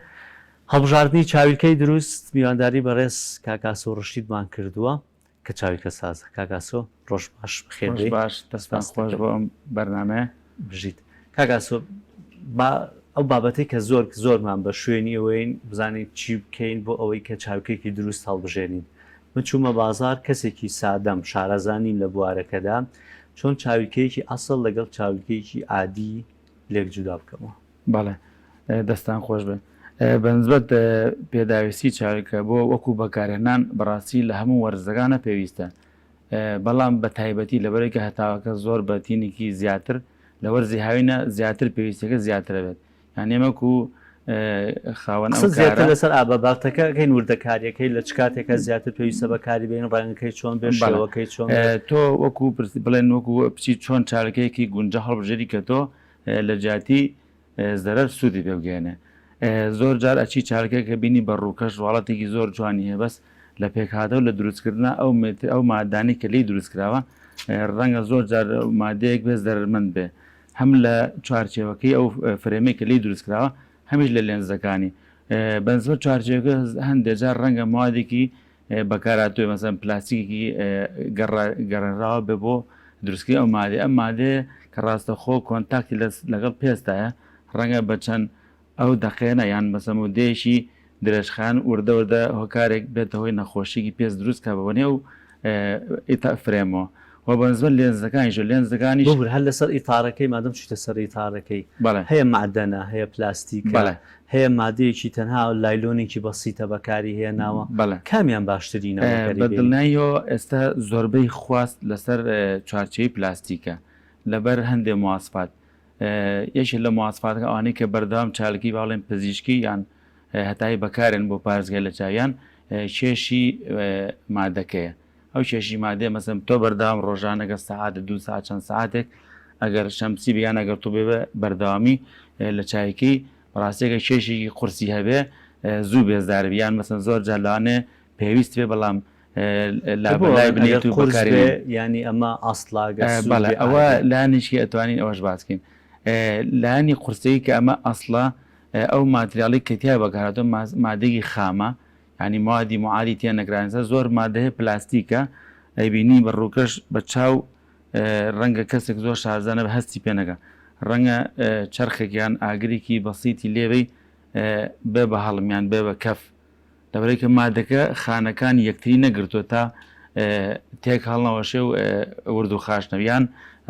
هەڵبژاردنی چاویلکەی دروست میوانداری بەڕێز کاک ئاسۆ ڕەشیدمان کردووە کە چاویلکە سازە. کاک ئاسۆ ڕۆژ باش بەخێر ڕۆژ بێی. باش دەستتان سپاست خۆش دەکەم. بۆ ئەم بەرنامەیە. بژیت. کاک ئاسۆ با ئەو بابەتەی کە زۆر زۆرمان بە شوێنی ئەوەین بزانین چی بکەین بۆ ئەوەی کە چاویلکەیەکی دروست هەڵبژێرین. من چوومە بازاڕ کەسێکی سادەم شارەزا نیم لە بوارەکەدا چۆن چاویلکەیەکی ئەسڵ لەگەڵ چاویلکەیەکی عادی لێک جودا بکەمەوە؟ بەڵێ دەستان خۆش بێت. بەنسبەت پێداویستی چاویلکە بۆ وەکو بەکارهێنان بەڕاستی لە هەموو وەرزەکانە پێویستە بەڵام بە تایبەتی لەبەرەی کە هەتاوەکە زۆر بە تینێکی زیاتر لە وەرزی هاوینە زیاتر پێویستەکە زیاترە بێت یان ئێمەکو خاوەن قسە زیاتر لەسەر ئابە بابەتەکە ئەکەین وردەکاریەکەی لە چ کاتێکە زیاتر پێویستە بەکاری بێنین ڕەنگەکەی چۆن بێ شێوەکەی چۆن تۆ وەکو بڵێن وەکو بچی چۆن چاویلکەیەکی گونجا هەڵبژێری کە تۆ لە جیاتی زەرەر سوودی پێ بگەیەنێ. زۆر جار ئەچی چارەکێک کە بینی بە ڕووکەش ڕواڵەتێکی زۆر جوانی هەیە بەس لە پێکهاتە و لە دروستکردنا ئەو ئەو مادانەی کە لێی دروست کراوە ڕەنگە زۆر جار مادەیەک بێ زەرەرمەند بێ هەم لە چوارچێوەکەی ئەو frame ەی کە لێی دروست کراوە هەمیش لە لێنزەکانی بەنسبەت چوارچێوەکە هەندێک جار ڕەنگە موادێکی بەکارهاتووە مەسەن پلاستیکێکی گەڕێنراوە بێ بۆ دروستکردنی ئەو مادەیە ئەم مادەیە کە ڕاستەخۆ contact ی لەگەڵ پێستایە ڕەنگە بە چەند ئەو دەقێنە یان مەسە مودەیەکی درێژخایەن وردە وردە هۆکارێک بێتە هۆی نەخۆشیکی پێست دروست کە بە نێو frame ەوە و بەنسبەت لێنزەکانیش لێنزەکانیش ببورە هەر لەسەر ئیتارەکەی مادەم چویتە سەر ئیتارەکەی هەیە مەعدەنە هەیە پلاستیکە هەیە مادەیەکی تەنها لایلۆنێکی بەسیتە بەکاری هێناوە کامیان باشترینە بەکاری بە بێنین؟ دڵنیاییەوە ئێستا زۆربەی خواست لەسەر چوارچێوەی پلاستیکە لەبەر هەندێ مواسفات یەکێ لە مواسفاتەکە ئەوانەی کە بەردەوام چاالکی با بڵێن پزیشکی یان هەتایی بەکارێن بۆ پارێزگای لە چاویان کێشی مادەکەیە ئەو کێشی مادەیە مەسەن تۆ بەردەوام ڕۆژانە گەر سەعات دوو سەعات چەند سەعاتێک ئەگەر شەمسی بێ یان ئەگەر تۆ بێ بەردەوامی لە چایەکەی بەڕاستیەکە کێشێکی قورسی هەبێ زوو بێزار بی یان مەسەن زۆر جار لەوانەیە. پێویست بێ بەڵام لای بنێت و بەکاری ینی ئەمە ئەسڵا بەڵێ ئەوە لایەنێکی ئەتوانین ئەوەش باسکەین لایەنی قورسەی کە ئەمە ئەسڵە ئەو ماتریاڵی کە تیا بەکارهاتوە مادەیەکی خامە یانی موادی معادی تیا نەکراوە ئێستا زۆر مادە هەیە پلاستیکە ئەیبینی بە ڕووکەش بە چاو ڕەنگە کەسێک زۆر شارەزا نەبێ هەستی پێ نەکا ڕەنگە چەرخێک یان ئاگرێکی بەسیتی لێبەی بێ بە هەڵم یان بێ بە کەف لەبەرئەوەی کە مادەکە خانەکانی یەکتری نەگرتووە تا تێک هەڵنەوەشێ و ورد و خاش نەبێ یان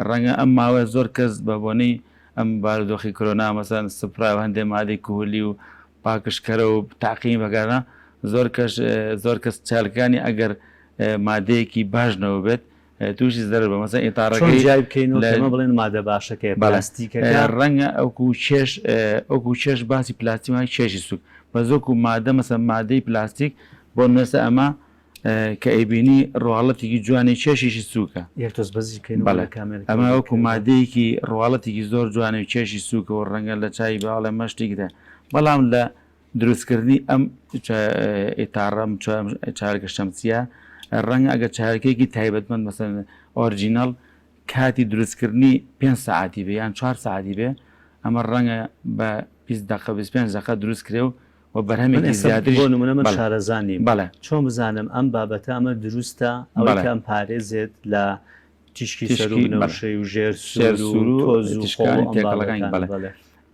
ڕەنگە ئەم ماوەیە زۆر کەس بە بۆنەی ئەم بارودۆخی کرۆنا مەسەن سپرای و هەندێ مادەی کهولی و پاکژکەرە و تەعقیمی بەکارنا زۆر کەش زۆر کەس چالکانی ئەگەر مادەیەکی باش نەوبێت تووشی زەرەر بە مەسەن چۆن ئیتاڕەکەی جیای بکەینەوە لە کە ئەمە بڵێن مادە باشەکەیە بەڵێ پلاستیکەکە؟ ڕەنگە ئەوکو کێش ئەوکو کێش باسی پلاستیک وایە کێشی سوک بەس وەکو مادە مەسەن مادەی پلاستیک بۆ نمونە ئەمە کە ئەیبینی ڕواڵەتێکی جوانی کێشیشی سوکە یەک تۆز بەزی بکەینەوە بەڵێ لە کامێرەکە ئەمە وەکو دەرکەوێت. مادەیەکی ڕواڵەتێکی زۆر جوانە و کێشی سوکە و ڕەنگە لە چاوی باڵێ مەشتێکی تر بەڵام لە دروستکردنی ئەم ئیتاڕە ئەم چارەکە شەمسیە ڕەنگە ئەگەر چارەکەیەکی تایبەتمەند مەسەن original کاتی دروستکردنی پێنج سەعاتی بێ یان چوار سەعاتی بێ ئەمە ڕەنگە بە 20 دقە 25 دقە دروست کرێ و و من بەرهەمێکی ئێستا زیاتریش بۆ نمونە من بەڵێ شارەزا نیم بەڵێ چۆن بزانم ئەم بابەتە ئەمە دروستە ئەوەی بەڵێ کە ئەم پارێزێت لە تیشکی سەر و تیشکی بەڵێ بنەوشەی و ژێر ژێر سوور و سوور و تۆز و خۆڵ و تیشکانی ئەم تێکەڵەکانی بابەتانە بەڵێ بەڵێ.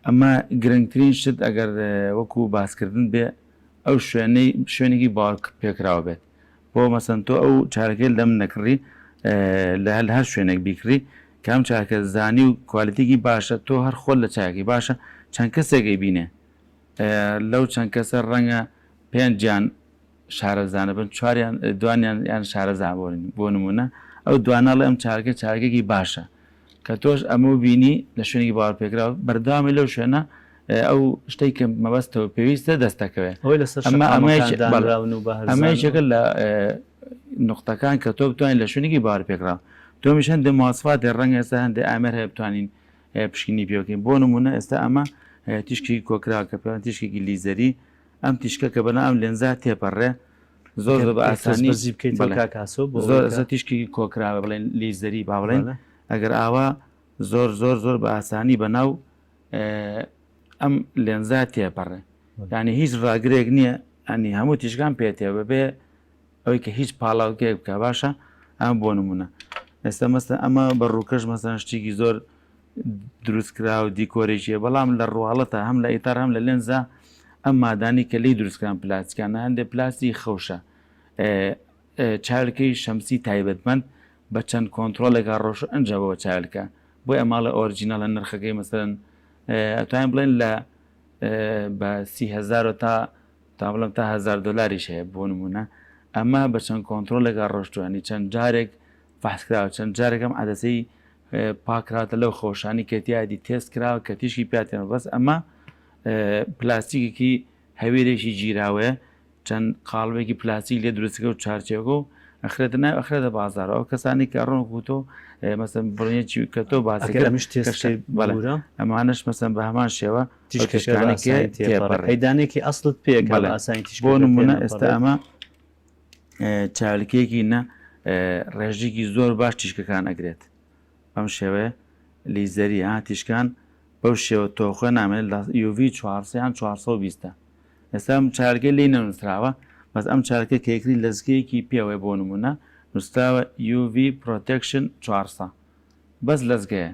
ئەمە گرنگترین شت ئەگەر وەکو باسکردن بێ ئەو شوێنەی شوێنێکی باوەڕ پێکراو بێت بۆ مەسەن تۆ ئەو چارەکەی لەم نەکڕی لە هەر هەر شوێنێک بیکڕی کام چاکە زانی و کوالیتێکی باشە تۆ هەر خۆت لە چاکی باشە چەند کەسێک ئەیبینێ لەو چەند کەسە ڕەنگە پێنجیان شارەزانەبن چواریان دوانیان یان شارەزا بۆ نمونە ئەو دوانە ئەڵێ ئەم چارەکە چارەکێکی باشە کە تۆش ئەمە بینی لە شوێنێکی باوەڕپێکراو بەردەوامی لەو شوێنە ئەو شتێک کە مەبەستەوە پێویستە دەست دەکەوێت ئەوەی لەسەر ئەمە ئەمە شەقامەکان دانراون و بە ئەمە هەرزان یەکێکە لە نوقتەکان کە تۆ بتوانین لە شوێنێکی باوەڕپێکراو تۆمیش هەندێک مواسفاتێ ڕەنگە ئێستا هەندێک ئامێر هەیە بتوانین پشکنینی پێ بکەین بۆ نمونە ئێستا ئەمە تیشکی کۆکراوە کە پێوان تیشکێکی لیزەری ئەم تیشکە کە بەناو ئەم لێنزا تێپەڕێ زۆر زۆر بە ئاسانی بەرزی بکەیتەوە بەڵێ. کاک ئاسۆ بۆ زۆر ئەوەی کە زۆر تیشکێکی کۆکراوە بڵێن لیزەری با بڵێن بەڵێ. ئەگەر ئاوا زۆر زۆر زۆر بە ئاسانی بەناو ئەم لێنزا تێپەڕێ یعنی هیچ ڕاگرێک نییە ئەنی هەموو تیشکان پێ تێ بەبێ ئەوەی کە هیچ پاڵاوگەیەک بکە باشە ئەم بۆ نمونە ئێستا مەسە ئەمە بە ڕووکەش مەسەن شتێکی زۆر دروستکرا و دیکۆرێکیە بەڵام لە ڕواڵەتە هەم لە ئیتار هەم لە لێنزا ئەم مادانی کە لی دروستکران پلاستیکانە هەندێک پلاستی خەوشە چاولکەی شەمسی تایبەتمەند بە چەند کۆنترۆڵێکا ڕۆژ ئەنجا بەوە چاولکە بۆی ئەماڵە original ە نرخەکەی مەسەن ئەتوانین بڵێن لە بە 30هزار تا تا بڵێم تا هەزار دۆلاریش هەیە بۆ نمونە ئەمە بە چەند کۆنترۆلێکا ڕۆشتوە ینی چەند جارێک فەحس کراوە چەند جارێک ئەم عەدەسەی پاکراوەتە لەو خەوشانی کە تیادی تێست کراوە کە تیشکی پیاتێنە بەس ئەمە پلاستیکێکی هەویرێکی گیراوەیە چەند قاڵبێکی پلاستیک لێ دروستەکە و چارچێوەکە و ئەخرێتە ناو ئەخرێتە بازاڕ ئەو کەسانی کە ڕۆن وەکو تۆ مەسەن بڵێن کە تۆ باسی ئەگەر کرد ئەمش کە تێست بکەی بەڵێ ببورە ئەمانەش مەسەن بە هەمان شێوە ئەو تیشکەکە بە تیشکانەی کە ئاسانی تێپەڕێ تێپەڕێ ئەی دانەیەکی ئەسڵت پێ کە بە بەڵێ ئاسانی بۆ تیشکەکە نمونە ئێستا تێنەپەڕێت ئەمە چاولکەیەکی نە ڕێژێکی زۆر باش تیشکەکان ئەگرێت بەم شێوەیە لیزەری ها تیشکان بەو شێوە تۆخە نامێنێت لە UV 400 یان 420 ئێستا ئەم چارکە لێی نەنووسراوە بەس ئەم چارکە کە یەکری لەزگەیەکی پێوەیە بۆ نمونە نووسراوە UV protection 400 بەس لەزگەیە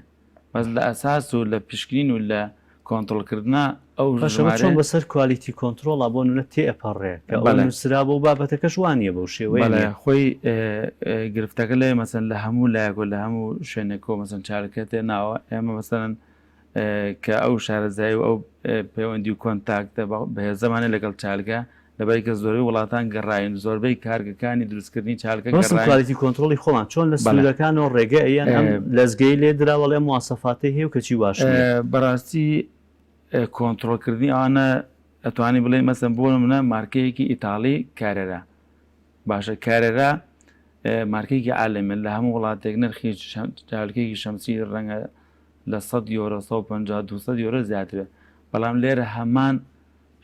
بەس لە ئەساس و لە پشکنین و لە کۆنتڕۆڵکردنا ئەو باشە ئەمە چۆن ژمارەیە بەسەر quality control ا بۆ نمونە تێئەپەڕێ کە ئەوە بەڵێ نووسرابوو و بابەتەکەش وا نییە بەو شێوەیە بەڵێ نییە. خۆی گرفتەکە لێ مەسەن لە هەموو لایەک و لە هەموو شوێنێک و مەسەن چارەکە تێ ناوە ئێمە مەسەن کە ئەو شارەزایی و ئەو پەیوەندی و کۆنتاکتە بەهێزەمانە لەگەڵ چالکە لەبەری کە زۆربەی وڵاتان گەڕاین زۆربەی کارگەکانی دروستکردنی چالکە مەبەستم گەڕاین quality control ی خۆمان چۆن لە بەڵێ سنوورەکانەوە ڕێگە ئەیەن ئەم لەزگەی لێ دراوە ئەڵێ ئەم مواسەفاتەی هەیە و کەچی واش نییە. بەڕاستی کۆنتڕۆڵکردنی ئەوانە ئەتوانی بڵێی مەسەن بۆ نمونە مارکەیەکی ئیتاڵی کارێرا باشە کارێرا مارکەیەکی عالەمیە لە هەموو وڵاتێک نرخی چالکێکی شەمسی ڕەنگە لە 100 یۆرۆ 150 200 یۆرۆ زیاتر بێت بەڵام لێرە هەمان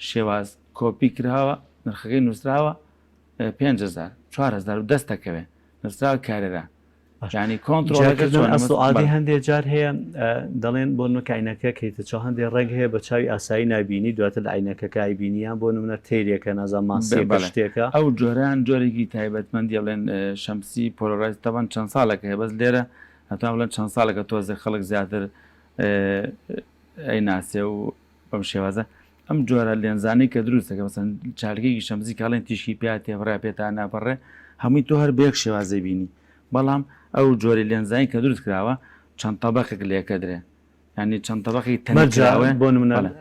شێواز کۆپی کراوە نرخەکەی نووسراوە. 5000 4000 و دەست دەکەوێ نووسراوە کارێرا یانی کۆنترۆڵەکە چۆنە ئەسڵ عادی هەندێ جار هەیە دەڵێن بۆ نمونە کە عینەکە کەیتە چاو هەندێ ڕەنگ هەیە بە چاوی ئاسایی نابینی دواتر لە عینەکەکە ئەیبینی یان بۆ نمونە تەیرێکە نازانم ماسیەکە شتێکە. ئەو جۆرەیان جۆرێکی تایبەتمەندی ئەڵێن شەمسی polarized تەبعەن چەند ساڵێک هەیە بەس لێرە ئەتوانم بڵێم چەند ساڵێکە تۆزێک خەڵک زیاتر ئەیناسێ و بەم شێوازە ئەم جۆرە لێنزانەی کە دروست دەکەن مەسەن چالکێکی شەمسی کە ئەڵێن تیشکی پیا تێپەڕێ پێتا ناپەڕێ هەمووی تۆ هەر بە یەک شێوازەی بینی بەڵام ئەو جۆری لێنزانی کە دروست کراوە چەند تەبەقێک لێکەدرێ یعنی چەند تەبەقی مەرجە تەنکراوە بۆ نمونە بەڵێ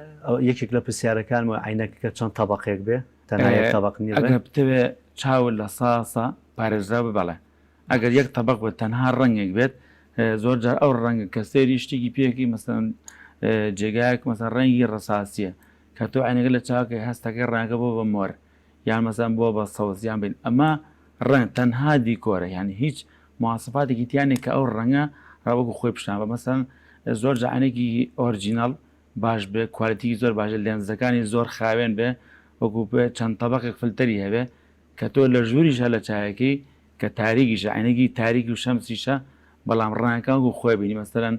یەکێک لە پرسیارەکانم وە عەینەکەکە چەند تەبەقێک بێ تەنها یەک تەبەق نییە بێ؟ ئەگەر بتەوێ چاوت لە ساسە پارێزراو بێ بەڵێ ئەگەر یەک تەبەق بێت تەنها ڕەنگێک بێت زۆر جار ئەو ڕەنگە کە سەیری شتێکی پێکی مەسەن جێگایەک مەسەن ڕەنگی ڕەساسیە کە تۆ عینەکە لە چاکەی هەستەکەی ڕەنگەکە بۆ بە مۆر یان مەسەن بۆ بە سەوز یان بین ئەمە ڕەنگ تەنها دیکۆرە یعنی هیچ مواسفاتێکی تیانێ کە ئەو ڕەنگە ڕەوەکو خۆی پیشان بە مەسەن زۆر جا عەینێکی original باش بێ quality زۆر باشە لێنزەکانی زۆر خاوێن بێ وەکو چەند تەبقێک فلتەری هەبێ کە تۆ لە ژووریشا لە چایەکەی کە تاریکیشە عەینەکی تاریک و شەمسیشە بەڵام ڕەنگەکان وەکو خۆی بینی مەسەلەن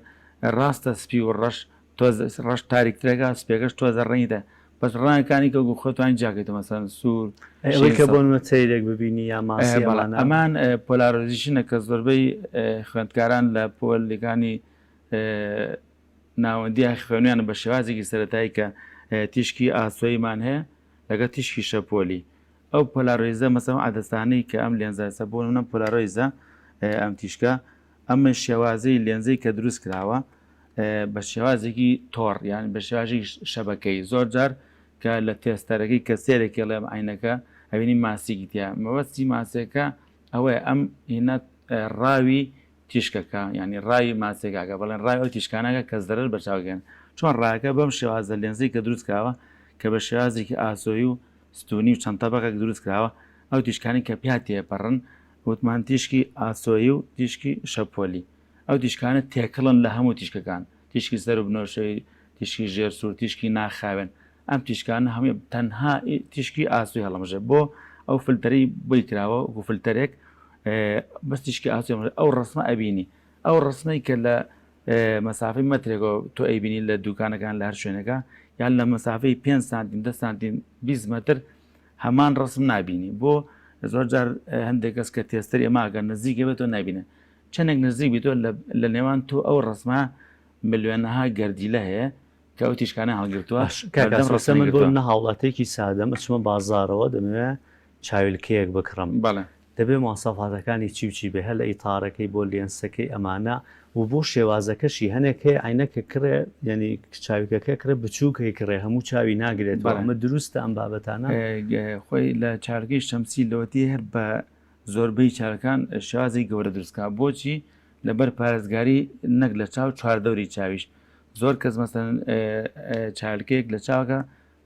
ڕاستە سپی و ڕەش تۆز ڕەش تاریکترەکە سپیەکەش تۆزە ڕەنگی دە بەس ڕەنگەکانی کە وەکو خۆت توانی جیاکەیتەوە مەسەلەن سوور ئەی ئەوەی شین کە سەوز بۆ نمونە تەیرێک ببینی یا ماسی بەڵێ ئەمانە ئەمان polarization ە کە زۆربەی خوێندکاران لە پۆلەکانی ناوەندیە خوێنیانە بە شێوازێکی سەرەتایی کە تیشکی ئاسۆییمان هەیە لەگەڵ تیشکی شەپۆلی ئەو polarized ە مەسەلەن ئەو عەدەسانەی کە ئەم لێنزە ئێستا بۆ نمونە polarized ە ئەم تیشکە ئەم شێوازەی لێنزەی کە دروست کراوە بە شێوازێکی تۆڕ یان بە شێوازی شەبەکەی زۆر جار کە لە tester ەکەی کە سێرێکی ڵێم عینەکە ئەوینی ماسیکی تیا مەبەستی ماسێکە ئەوەیە ئەم هینە ڕاوی تیشکەکە یانی ڕاوی ماسێکاکە بەڵێن ڕاوی ئەو تیشکانەکە کە زەرەر بە چاو گەیەنن چۆن ڕاکە بەم شێوازە لێنزەی کە دروست کراوە کە بە شێوازێکی ئاسۆیی و ستونی و چەند تەبەقێک دروست کراوە ئەو تیشکانەی کە پیا تێپەڕن وتمان تیشکی ئاسۆیی و تیشکی شەپۆلی ئەو تیشکانە تێکەڵن لە هەموو تیشکەکان تیشکی سەر و بنەوشەی تیشکی ژێر سوور تیشکی ناخاوێن ئەم تیشکانە هەمووی تەنها تیشکی ئاسۆی هەڵەمژێ بۆ ئەو فلتەرەی بۆی کراوە وەکو فلتەرێک بەس تیشکی ئاسۆی هەڵمژێ ئەو ڕسمە ئەبینی ئەو ڕسمەی کە لە مەسافەی مەترێکەوە تۆ ئەیبینی لە دوکانەکان لە هەر شوێنەکە یان لە مەسافەی 5 سانتیم 10 سانتیم 20 مەتر هەمان ڕسم نابینی بۆ زۆر جار هەندێک کەس کە tester ئێماگە نزیکە بێت تۆ نبینە چەندێک نزیک بیتۆ لە نێوان تۆ ئەو ڕسمە ملیۆنەها گەردیلە هەیە کە ئەو تیشکانە هەڵگرتووە باش کاک بەردەم ئاسۆ ڕەسمی من بۆ گرتووە. منە هاوڵاتیەکی سادەم ئەچمە بازاڕەوە دەمەوێ چاویلکەیەک بکڕم بەڵێ. دەبێ مواسەفاتەکانی چی و چی بێ هەر لە ئیتارەکەی بۆ لێنسەکەی ئەمانە و بۆ شێوازەکەشی هەنێک هەیە عەینەکە کڕێ یانی چاویکەکە کڕێ بچووک ئەیکڕێ هەموو چاوی ناگرێتەوە بەڵێ. ئەمە دروستە ئەم بابەتانە؟ خۆی لە چاویلکەی شەمسی لەوەتی هەر بە زۆربەی چاویلکان شێوازی گەورە دروست کرا بۆچی لەبەر پارێزگاری نەک لە چاو چواردەوری چاویش زۆر کەس مەسەن چاویلکەیەک لە چاوەکە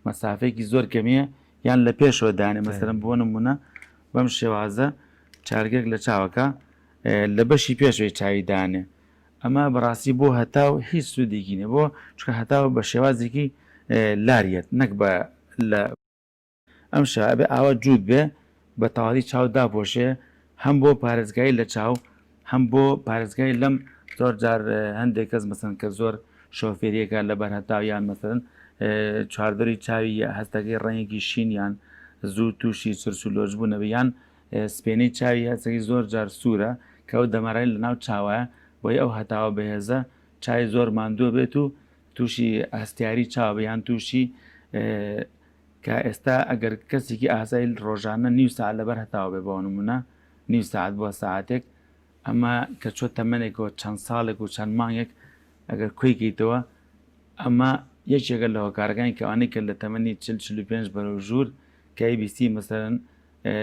مەسافەیەکی زۆر کەمیە یان لە پێشەوە دانێ مەسەرم بۆ نمونە بەم شێوازە چارگێک لە چاوەکە لە بەشی پێشەوەی چاوی دانێ ئەمە بەڕاستی بۆ هەتاو هیچ سوودێکی نیە بۆ چکە هەتاو بە شێوازێکی لاریەت نەک بە لە ئەم شە ئەبێ ئاوا جووت بێ بە تەواوی چاو داپۆشێ هەم بۆ پارێزگاری لە چاو هەم بۆ پارێزگاری لەم زۆر جار هەندێک کەس مەسەن کە زۆر شۆفێریەکە لە بەر هەتاو یان مەسەن چواردەری چاوی هەستەکەی ڕەنگێکی شین یان زوو تووشی چرچ و لۆچ بوونەوە یان سپێنەی چاوی هەستەکەی زۆر جار سوورە کە ئەو دەمارای لە ناو چاوە بۆی ئەو هەتاوە بەهێزە چاوی زۆر ماندووە بێت و تووشی هەستیاری چاو یان تووشی کە ئێستا ئەگەر کەسێکی ئاسایی ڕۆژانە نیو سەعات لەبەر هەتاو بێ بۆ نمونە نیو سەعات بۆ سەعاتێک ئەمە کە چۆ تەمەنێکەوە چەند ساڵێک و چەند مانگێک ئەگەر کۆی کەیتەوە ئەمە یەکێکە لە هۆکارەکانی کەوانەی کە لە تەمەنی 40 45 بەرەو ژوور کە ئەی بیستی مەسەرەن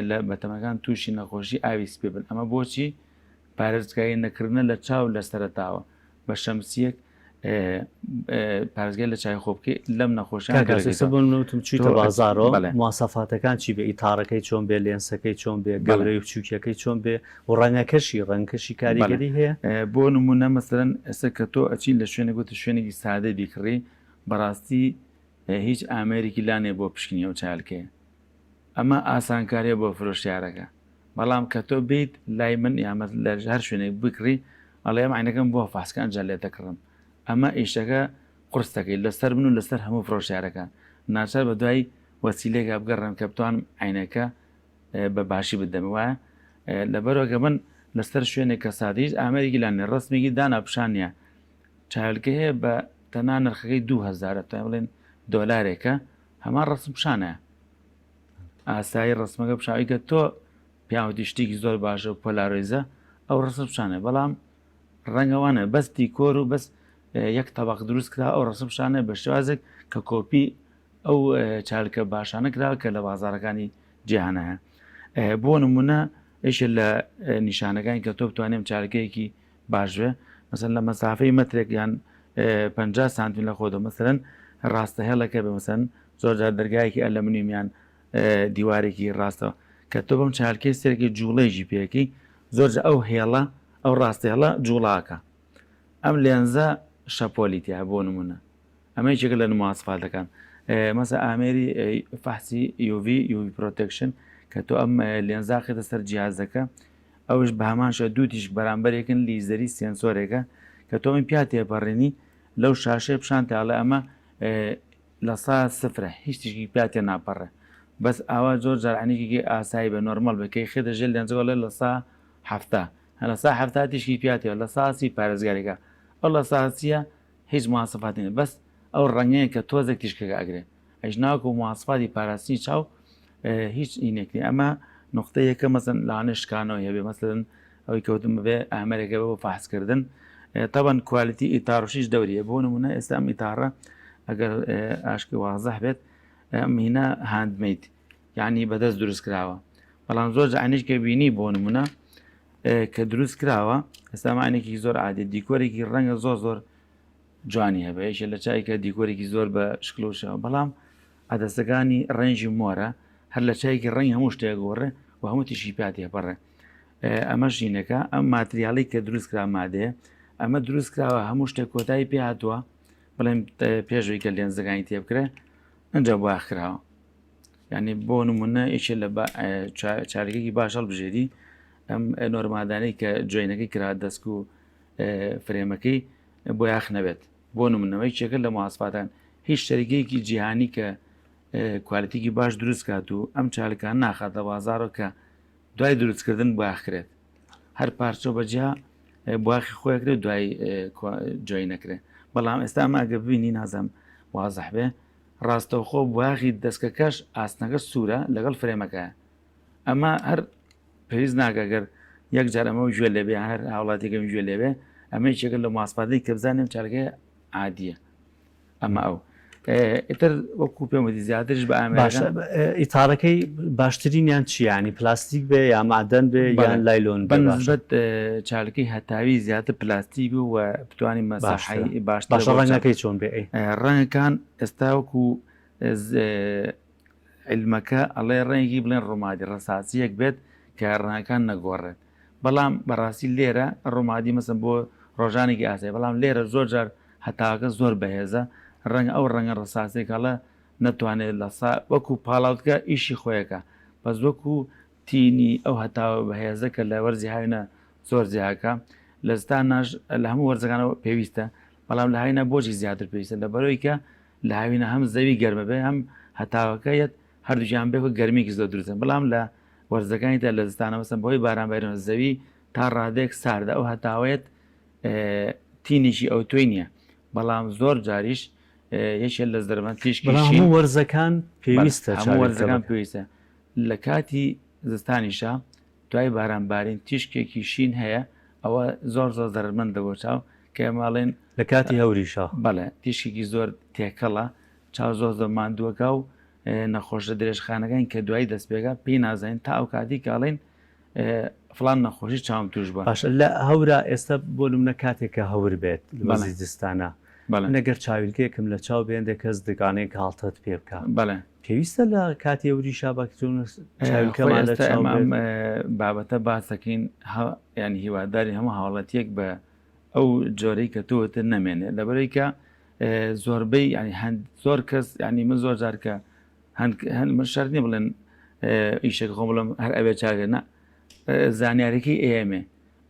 لە بەتەمەکان تووشی نەخۆشی ئاوی سپی بن ئەمە بۆچی پارێزگاری نەکردنە لە چاو لە سەرەتاوە بە شەمسیەک پارێزگای لە چای خۆ بکەی لەم نەخۆشیان کاک ئاسۆ دەرەکەیتەوە. بۆ نمونە وتم چوویتە تۆ بازاڕەوە بەڵێ. مواسەفاتەکان چی بێ ئیتاڕەکەی چۆن بێ لێنسەکەی چۆن بێ بەڵێ. گەورەی و بچووکیەکەی چۆن بێ و ڕەنگەکەشی ڕەنگەکەشی بەڵێ. کاریگەری هەیە؟ بۆ نمونە مەسەلەن ئێستا کە تۆ ئەچی لە شوێنێک وتت شوێنێکی سادەی بیکڕی بەڕاستی هیچ ئامێرێکی لا نیە بۆ پشکنینی ئەو چایلکەیە. ئەمە ئاسانکاریە بۆ فرۆشیارەکە بەڵام کە تۆ بیت لای من یان لە هەر شوێنێک بکڕی ئەڵێ ئەم عینەکەم بۆ فاسکە ئەنجا لێت دەکڕم ئەمە ئیشەکە قورس دەکەی لەسەر من و لەسەر هەموو فرۆشیارەکان ناچار بە دوای وەسیلێکا بگەڕێم کە بتوانم عینەکە بە باشی بدەم وایە لەبەرەوە کە من لەسەر شوێنێک کە سادە هیچ ئامێرێکی لانێ ڕسمێکی دانا پیشان نییە چاویلکە هەیە بە تەنها نرخەکەی 2000 توانین بڵێن دۆلارێکە هەمان ڕسم پیشانە ئاسایی ڕسمەکە پیشاوی کە تۆ پیاوەتی شتێکی زۆر باشە و پۆلارۆیزە ئەو ڕسم پیشانە بەڵام ڕەنگەوانە بەس دیکۆر و بەس یەک تەبق دروست کرا ئەو ڕسم پیشانە بە شێوازێک کە کۆپی ئەو چالکە باشانە کراوە کە لە بازارەکانی جیهانە هەیە بۆ نمونە یەکێ لە نیشانەکانی کە تۆ بتوانێم چالکەیەکی باش بێ مەسەن لە مەسافەی مەترێک یان 50 سانتیم لە خۆدە مەسەرەن ڕاستە هێڵەکە بە مەسەن زۆر جار دەرگایەکی ئەلەمنیوم یان دیوارێکی ڕاستەوە کە تۆ بەم چالکەی سەرێکی جوڵەیەکی پێەکەی زۆر جار ئەو هێڵە ئەو ڕاستە هێڵە جوڵاکە ئەم لێنزە شەپۆلی تیا بۆ نمونە ئەمە یەکێکە لە مواسفاتەکان مەسە ئامێری فەحسی UV UV protection کە تۆ ئەم لێنزاخێتە سەر جیازەکە ئەوش بە هەمان شێوە دوو تیشک بەرامبەرێکن لیزەری سێنسۆرێکە کە تۆ من پیا تێپەڕێنی لەو شاشەیە پیشان تاڵێ ئەمە لە سا سفرە هیچ تیشکی پیا تێ ناپەڕێ بەس ئاوا زۆر جار عەنیکێکی ئاسایی بە نۆرمەڵ بێ کەی خێتە ژێر لێنزەکە ئەڵێ لە سا 70 لە سا 70 تیشکی پیا تێ لە سا سی پارێزگاریەکە ئەو لە سا سیە هیچ مواسفاتی نیە بەس ئەو ڕەنگەیە کە تۆزێک تیشکەکە ئەگرێ ئەیش ناوکە و مواسفاتی پاراستنی چاو هیچ ئینێک نیە ئەمە نقطە یەکە مەسەن لانە شکانەوە هەبێ مەسەن ئەوەی کەوتم ببێ ئامێرەکە بۆ فحسکردن تەبەن quality ئیتاڕشیش دەوریە بۆ نمونە ئێستا ئەم ئیتاڕە ئەگەر ئاشکی وازح بێت مینە handmade یعنی بەدەست دروست کراوە بەڵام زۆر جانیش کە بینی بۆ نمونە کە دروست کراوە ئێستا مانێکی زۆر عادی دیکۆرێکی ڕەنگە زۆر زۆر جوانی هەبێ یەکێ لە چای کە دیکۆرێکی زۆر بە شکل و شێوە بەڵام عەدەسەکانی ڕەنگی مۆرە هەر لە چایکی ڕەنگ هەموو شتێک گۆڕێ و هەموو تیشی پیا تێپەڕێ ئەمە ژینەکە ئەم ماتریاڵی کە دروست کرا مادەیە ئەمە دروست کراوە هەموو شتێک کۆتایی پێ هاتووە بڵێم پێشوی کە لێنزەکانی تێبکرێ ئەجا بۆیاخ کراوە یعنی بۆ نمونە یەکێ لە چارەکێکی باش هەڵبژێری ئەم نۆرمادانەی کە جوینەکەی کرا دەستک و frame ەکەی بۆیاخ نەبێت بۆ نمونەوەی چێکە لە مواسفاتان هیچ شەریکەیەکی جیهانی کە quality کی باش دروست کات و ئەم چالکان ناخاتە بازارەوە کە دوای دروستکردن بۆیاخ کرێت هەر پارچە بەجیا بواخی خۆیکرێت دوای جوی نەکرێت بەڵام ئێستا ئەمە ئەگە ببینی نازم وازح بێ ڕاستەوخۆ بواخی دەستکەکەش ئاسنەکە سوورە لەگەڵ frame ەکە ئەمە هەر پێویست ناکە گەر یەک جار ئەمە گوێ لێبێ هەر هاوڵاتیەکەم گوێ لێبێ ئەمە یەکێکە لە مواسفاتەی کە بزانێم چارەکەی عادیە ئەمە ئەو ئیتر وەکو پێم وتی زیاتریش بە ئامێرەکان باشە ئیتارەکەی باشترینیان چییە یانی پلاستیک بێ یا مەعدەن بێ یان لایلۆن بێ باشە؟ بەنسبەت چالکەی هەتاوی زیاتر پلاستیک بێ و بتوانین مەساحەی باشترە باشترە باشە بۆ چاو ڕەنگەکەی چۆن بێ ئەی؟ ڕەنگەکان ئێستا وەکو عیلمەکە ئەڵێ ڕەنگی بڵێن ڕومادی ڕەساسیەک بێت کە ڕەنگەکان نەگۆڕێت بەڵام بەڕاستی لێرە ڕومادی مەسن بۆ ڕۆژانێکی ئاسای بەڵام لێرە زۆر جار هەتاکە زۆر بەهێزە ڕەنگ ئەو ڕەنگە ڕساسێکەڵە نەتوانێت لە سا وەکو پاڵاوتگە ئیشی خۆیەکە بەس وەکو تینی ئەو هەتاوە بەهێزە کە لە وەرزی هاوینە زۆر زیاکە لە زستاناش لە هەموو وەرزەکانەوە پێویستە بەڵام لە هاوینە بۆچی زیاتر پێویستە لە بەرەوەی کە لە هاوینە هەم زەوی گەرمە بێ هەم هەتاوەکە یەت هەردووکیان بێ گەرمیکی زۆر دروستن بەڵام لە وەرزەکانی تر لە زستانە مەسەن بەهۆی باران بارینەوە زەوی تا ڕادەیەک ساردە ئەو هەتاوەیەت تینێکی ئەوتۆی نییە بەڵام زۆر جاریش یەکێ لە زەرمەند تیشکی بەڵام شین هەموو وەرزەکان پێویستە هەموو چاویلکە وەرزەکان بکەن. پێویستە لە کاتی زستانیشا دوای باران بارین تیشکێکی شین هەیە ئەوە زۆر زۆر زەرەرمەندە بۆ چاو کە ئێمە ئەڵێن لە کاتی هەوریشا. بەڵێ تیشکێکی زۆر تێکەڵە چاو زۆر زۆر ماندووەکە و نەخۆشە درێژخانەکان کە دوایی دەست پێکا پێی نازانین تا ئەو کاتی کە ئەڵێن فڵان نەخۆشی چاوم توش بووە. باشە لە هەورا ئێستا بۆ نمونە کاتێک کە هەور بێت بەڵێ وەرزی زستانە بەڵێ من ئەگەر چاویلکەیەکم لە چاو بێ هەندێک کەس دگانەیە گاڵتەت پێ بکا بەڵێ. پێویستە لە کاتی هەوریشا بە خۆی چاویلکەمان لە ئێستا چاو ئێمە ئەم بێت؟ بابەتە باس دەکەین یانی هیوادارین هەموو هاوڵاتیەک بە ئەو جۆرەی کە تۆ وتت نەمێنێ لەبەرئەوەی کە زۆربەی ینی هەند زۆر کەس ینی من زۆر جار کە هەند هەند من شەرت نییە بڵێن ئیشەکە خۆم بڵم هەر ئەوێ چاکە نا زانیارەکەی ئێمێ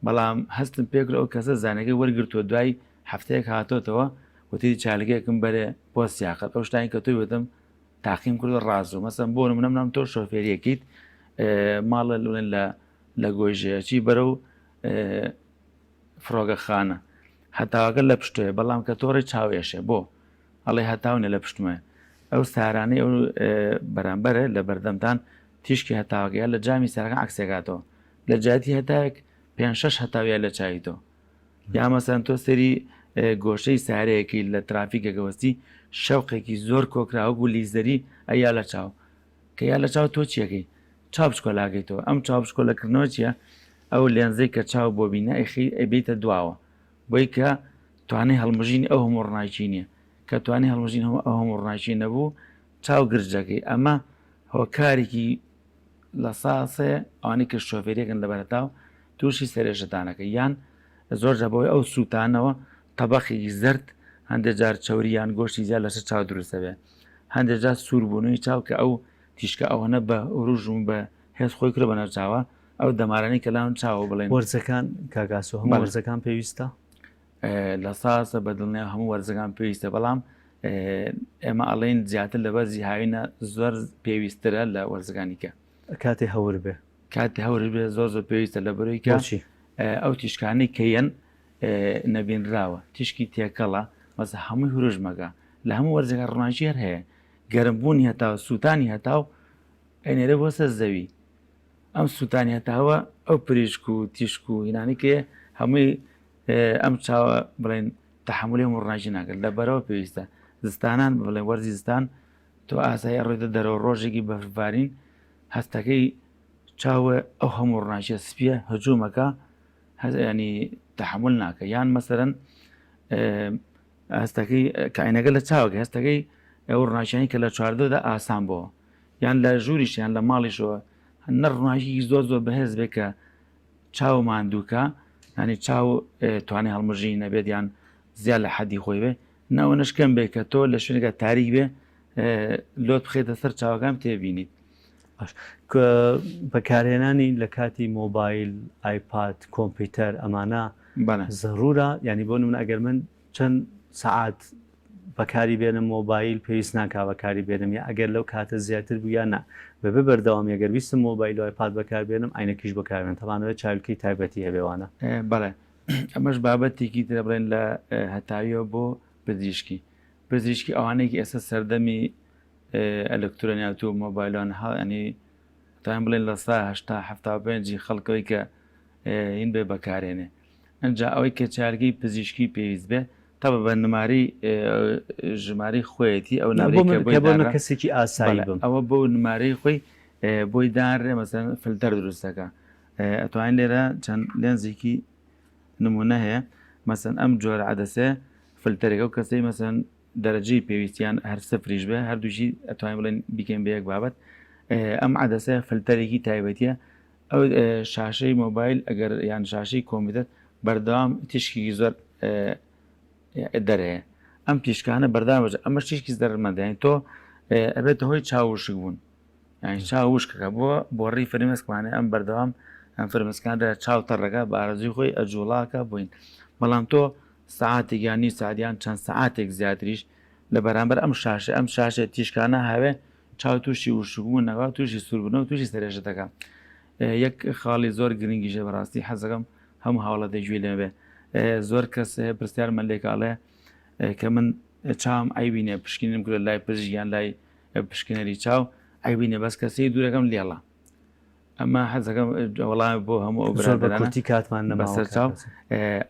بەڵام هەستم پێکرد ئەو کەسە زانەکەی وەرگرتووە دوای هەفتەیەک هاتۆتەوە وتی چالکێکم بەرێ بۆ سیاقەت ئەو شتانی کە تۆی وتم تاقیم کردو ڕاست بوو مەسەن بۆ نمونە منام تۆ شۆفێریەکەیت ماڵە لڵێن لە لە گۆیژەیەچی بەرەو فڕۆگەخانە هەتاوەکە لە پشتۆیە بەڵام کە تۆڕی چاوێشێ بۆ ئەڵێ هەتاونە لە پشتمە ئەو سارانەی ئەو بەرامبەرە لە بەردەمتان تیشکی هەتاوەکە لە جامی سەرەکە عکسێکاتەوە لە جیاتی هەتاوێک پێ شەش هەتاویە لە چاوی تۆ یا مەسەن تۆ سەری گۆشەی سارەیەکی لە ترافیکەکە وەستی شەوقێکی زۆر کۆکراوە و لیزەری ئەیا لە چاو کە یا لە چاو تۆ چیەکەی چاو بچکۆلاکەی تۆ ئەم چاو بچکۆلەکردنەوە چییە ئەو لێنزەی کە چاو بۆ بینە ئەخی ئەبیتە دواوە بۆی کە توانای هەڵمژینی ئەو هەموو ڕناکی نییە کە توانای هەڵمژین هەموو ئەو هەموو ڕناکی نەبوو چاو گرجەکەی ئەمە هۆکارێکی لە ساسێ ئەوانەی کە شۆفێریەکەن لە بەرەتاو تووشی سەرێشەتانەکە یان زۆر جار بەهۆی ئەو سووتانەوە تەبەقێکی زەرد هەندێک جار چەوری یان گۆشتی زیاد لەسەر چاو دروست دەبێت هەندێک جار سووربوونەوەی چاو کە ئەو تیشکە ئەوەنە بە وروژم بە هێز خۆی کرد بەناو چاوە ئەو دەمارانەی کە لاون چاوە بڵێن وەرزەکان کاک ئاسۆ هەموو بەڵێ. وەرزەکان پێویستە؟ لە ساسە بە دڵنیا هەموو وەرزەکان پێویستە بەڵام ئێمە ئەڵێن زیاتر لە بەرزی هاوینە زۆر پێویستترە لە وەرزەکانی کە کاتێ هەور بێ کاتی هەور بێ زۆر زۆر پێویستە لە بەرەی کە بۆچی؟ ئەو تیشکانەی کە یەن نەبینراوە تیشکی تێکەڵە مەسە هەمووی هروژمەکە لە هەموو وەرزەکە ڕووناکی هەر هەیە گەرمبوونی هەتاو سووتانی هەتاو ئەنێرە بۆ سەر زەوی ئەم سووتانی هەتاوە ئەو پریشک و تیشک و هینانی کێ هەمووی ئەم چاوە بڵێن تەحملی هەموو ڕووناکی ناکرد لە بەرەوە پێویستە زستانان بڵێن وەرزی زستان تۆ ئاسایی ڕۆیتە دەرەوە ڕۆژێکی بەفربارین هەستەکەی چاوە ئەو هەموو ڕووناکیە سپیە هجوومەکە ینی تحمل ناکە یان مەسەرەن هەستەکەی کاینەکە لە چاوەکە هەستەکەی ئەو ڕووناکیانی کە لە چواردەدا ئاسان بۆ یان لە ژووریش یان لە ماڵیشەوە نە ڕووناکی زۆر زۆر بەهێز بێ کە چاو ماندووکە ینی چاو توانای هەڵمژی نەبێت یان زیاد لە حەدی خۆی بێ نەوەنەش کەم بێ کە تۆ لە شوێنێکە تاریک بێ لۆت بخێتە سەر چاوەکان تێبینیت باش بەکارهێنانی لە کاتی مۆبایل ئایپاد کۆمپیوتەر ئەمانە زەرورە ینی بۆ نمونە ئەگەر من چەند سەعات بەکاری بێنم مۆبایل پێویست ناکا بەکاری بێنم یا ئەگەر لەو کاتە زیاتر بوو یا نا بەبێ بەردەوامی ئەگەر ویستم مۆبایل و ئایپاد بەکار بێنم عەینەکیش بەکار بێنم تەبعەن ئەوێ چاویلکەی تایبەتی هەبێ وانە؟ بەڵێ ئەمەش بابەتێکی ترە بڵێن لە هەتاویەوە بۆ پزیشکی پزیشکی ئەوانەیە کە ئێستا سەردەمی ئەلکترۆنیات و مۆبایلان هەنی تایم بڵێن لە سا هەشتا هەفتا پێنجی خەڵکەوەی کە هین بێ بەکارێنێ ئەجا ئەوەی کە چارگەی پزیشکی پێویست بێ تەبە بە نمارەی ژمارەی خۆیەتی ئەو نمرەی کەسێکی ئاسایی بم ئەوە بۆ نمارەی خۆی بۆی دارێ مەسەن فلتەر دروستەکە ئەتوانین لێرە چەند لێنزێکی نمونە هەیە مەسەن ئەم جۆرە عدەسێ فلتەرێکە و کەسەی مەسەن دەرەجەی پێویستیان هەر سفریش بێ هەردووشی ئەتوانین بڵێن بیکەین بە یەک بابەت ئەم عدەسە فلتەرێکی تایبەتیە ئەو شاشەی مۆبایل ئەگەر یان شاشەی کۆمپیوتەر بەردەوام تیشکی زۆر دەرەیە ئەم تیشکانە بەردەوام ئەمە تیشکی زەرمەندە یانی تۆ ئەبێتە هۆی چاوشک بوون یانی چاو وشکەکە بۆ بۆڕی فرمێسکمانە ئەم بەردەوام ئەم فرمسکاندا چاو تەڕەکە بە ئارەزوی خۆی ئەجوڵاکە بووین بەڵام تۆ سعاتێک یان نیو سعات یان چەند سعاتێک زیاتریش لە بەرامبەر ئەم شاشە ئەم شاشە تیشکانە هاوێ چاو تووشی وشکبوون نەکا تووشی سووربوونەوە تووشی سەرێشە دەکا یەک خاڵی زۆر گرنگیشە بەڕاستی حەزەکەم هەموو هاوڵاتێ گوێی لێ بێ زۆر کەس پرسیارمان لێکاڵێ کە من چاوم عیبی نیە پشکنینم کرد لای پزیشک یان لای پشکنەری چاو عیبی نیە بەس کەسی دوورەکەم لێڵە ئەمە حەزەکەم وەڵام بۆ هەموو ئەو زۆر بە کورتی کاتمان نەماوە بەسەر چاو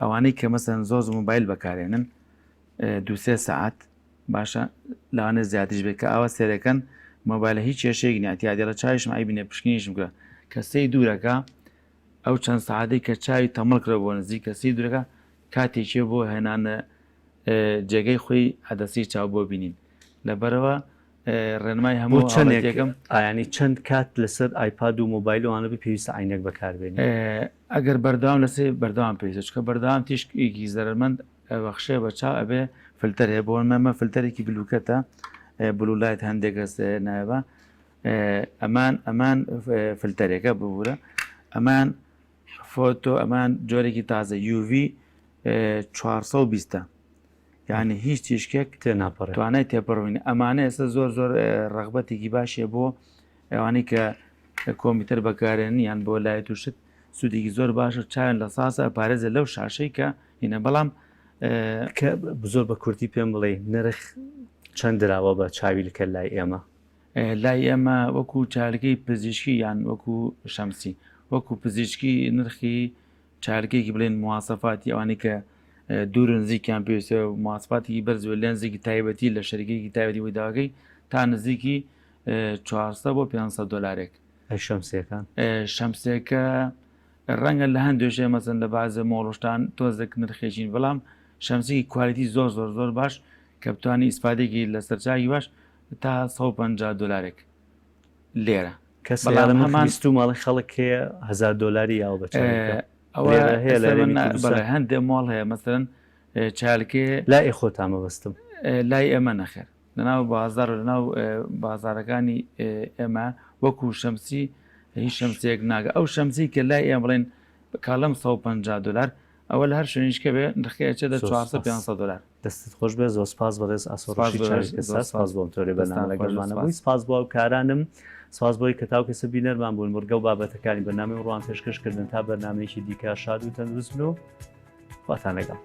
ئەوانەی کە مەسەن زۆر مۆبایل بەکارێنن دوسێ سەعات باشە لەوانەیە زیاتریش بێت کە ئاوا سێرەکەن مۆبایلە هیچ کێشەیەک نیە اعتیادی چاویشم عەیبی نیە پشکنینیشم کرا کە سێی دوورەکە ئەو چەند سەعاتەی کە چاوی تەمەڵ کرا بۆ نزیک کە سێی دوورەکە کاتێکیە بۆ هێنانە جێگەی خۆی عەدەسەی چاو بۆ بینین لەبەرەوە ڕێنمای بۆ هەموو چەندێک هاوڵاتیەکەم ئایانی چەند کات لەسەر ئایپاد و مۆبایل وانە بی پێویستە عەینەک بەکاربێنی؟ ئەگەر بەردەوام لەسەر بەردەوام پێویستە چونکە بەردەوام تیشکێکی زەرەرمەند ئەبەخشێ بە چاو ئەبێ فلتەر هەیە بۆ مەمە فلتەرێکی بلوکەتە blue light هەندێک کەس نایبە. ئەمان ئەمان فلتەرێکە ببوورە ئەمان فۆتۆ ئەمان جۆرێکی تازە UV 420 یعنی هیچ تیشکێک تێناپەڕێت توانای تێپەڕوین ئەمانە ئێستا زۆر زۆر ڕغبەتێکی باشە بۆ ئەوانەی کە کۆمپیوتەر بەکارێن یان بۆ لایت و شت سوودێکی زۆر باشە چاویان لە ساسە پارێزە لەو شاشەی کە هینە بەڵام کە زۆر بە کورتی پێم بڵێ نرخ چەند دراوە بە چاویلکە لای ئێمە؟ لای ئێمە وەکو چالکەی پزیشکی یان وەکو شەمسی وەکو پزیشکی نرخی چالکێکی بڵێن موواسەفاتی ئەوانەی کە دوور نزیکیان پێویستە موواسفاتی بەرز و لێنزێکی تایبەتی لە شەریکێکی تایبەتی بۆی داواکەی تا نزیکی 400 بۆ 500 دلارێک ئەی شەمسیەکان؟ شەمسێکە ڕەنگە لە هەندێک شوێن مەسەن لە بازە مۆڵشتان تۆزێک نرخێکین بەڵام شەمسێکی quality زۆر زۆر زۆر باش کە بتوانانی ئیسفادێکی لەسەر چاکی باش تا 150 دلارێک لێرە کە بەڵام هەمان و ماڵی خەڵک هەیە هزار دلاری یاوە بە ئەوە هەیە لە هەندێک مۆڵ هەیە مەسەن چالکێ لای خۆتان مەبەستم لای ئێمە نەخێر لەناو بازاڕ و لەناو بازاڕەکانی ئێمە وەکو شەمسی هیچ شەمسێک ناگە ئەو شەمسی کە لای ئێمە بڵێن کاڵم 150 دلار ئەوە لە هەر شوێنیشکە بێ نرخی ئەچێتە 400 500 دلار. دەستت خۆش بێ زۆر سپاس بەڕێز ئاسۆ ڕەشید چاویلکەساز سپاس بۆ ئەم تۆرەی بەرنامە لەگەڵمانە بووی سپاس بۆ هاوکارانم سپاس بۆی کە تاو کەسە بینەرمان بوون بڕگە و بابەتەکانی بەرنامەی ئەمڕۆمان پێشکەش کردن تا بەرنامەیەکی دیکە شاد و تەندروست بن و خواتان لەگەڵ.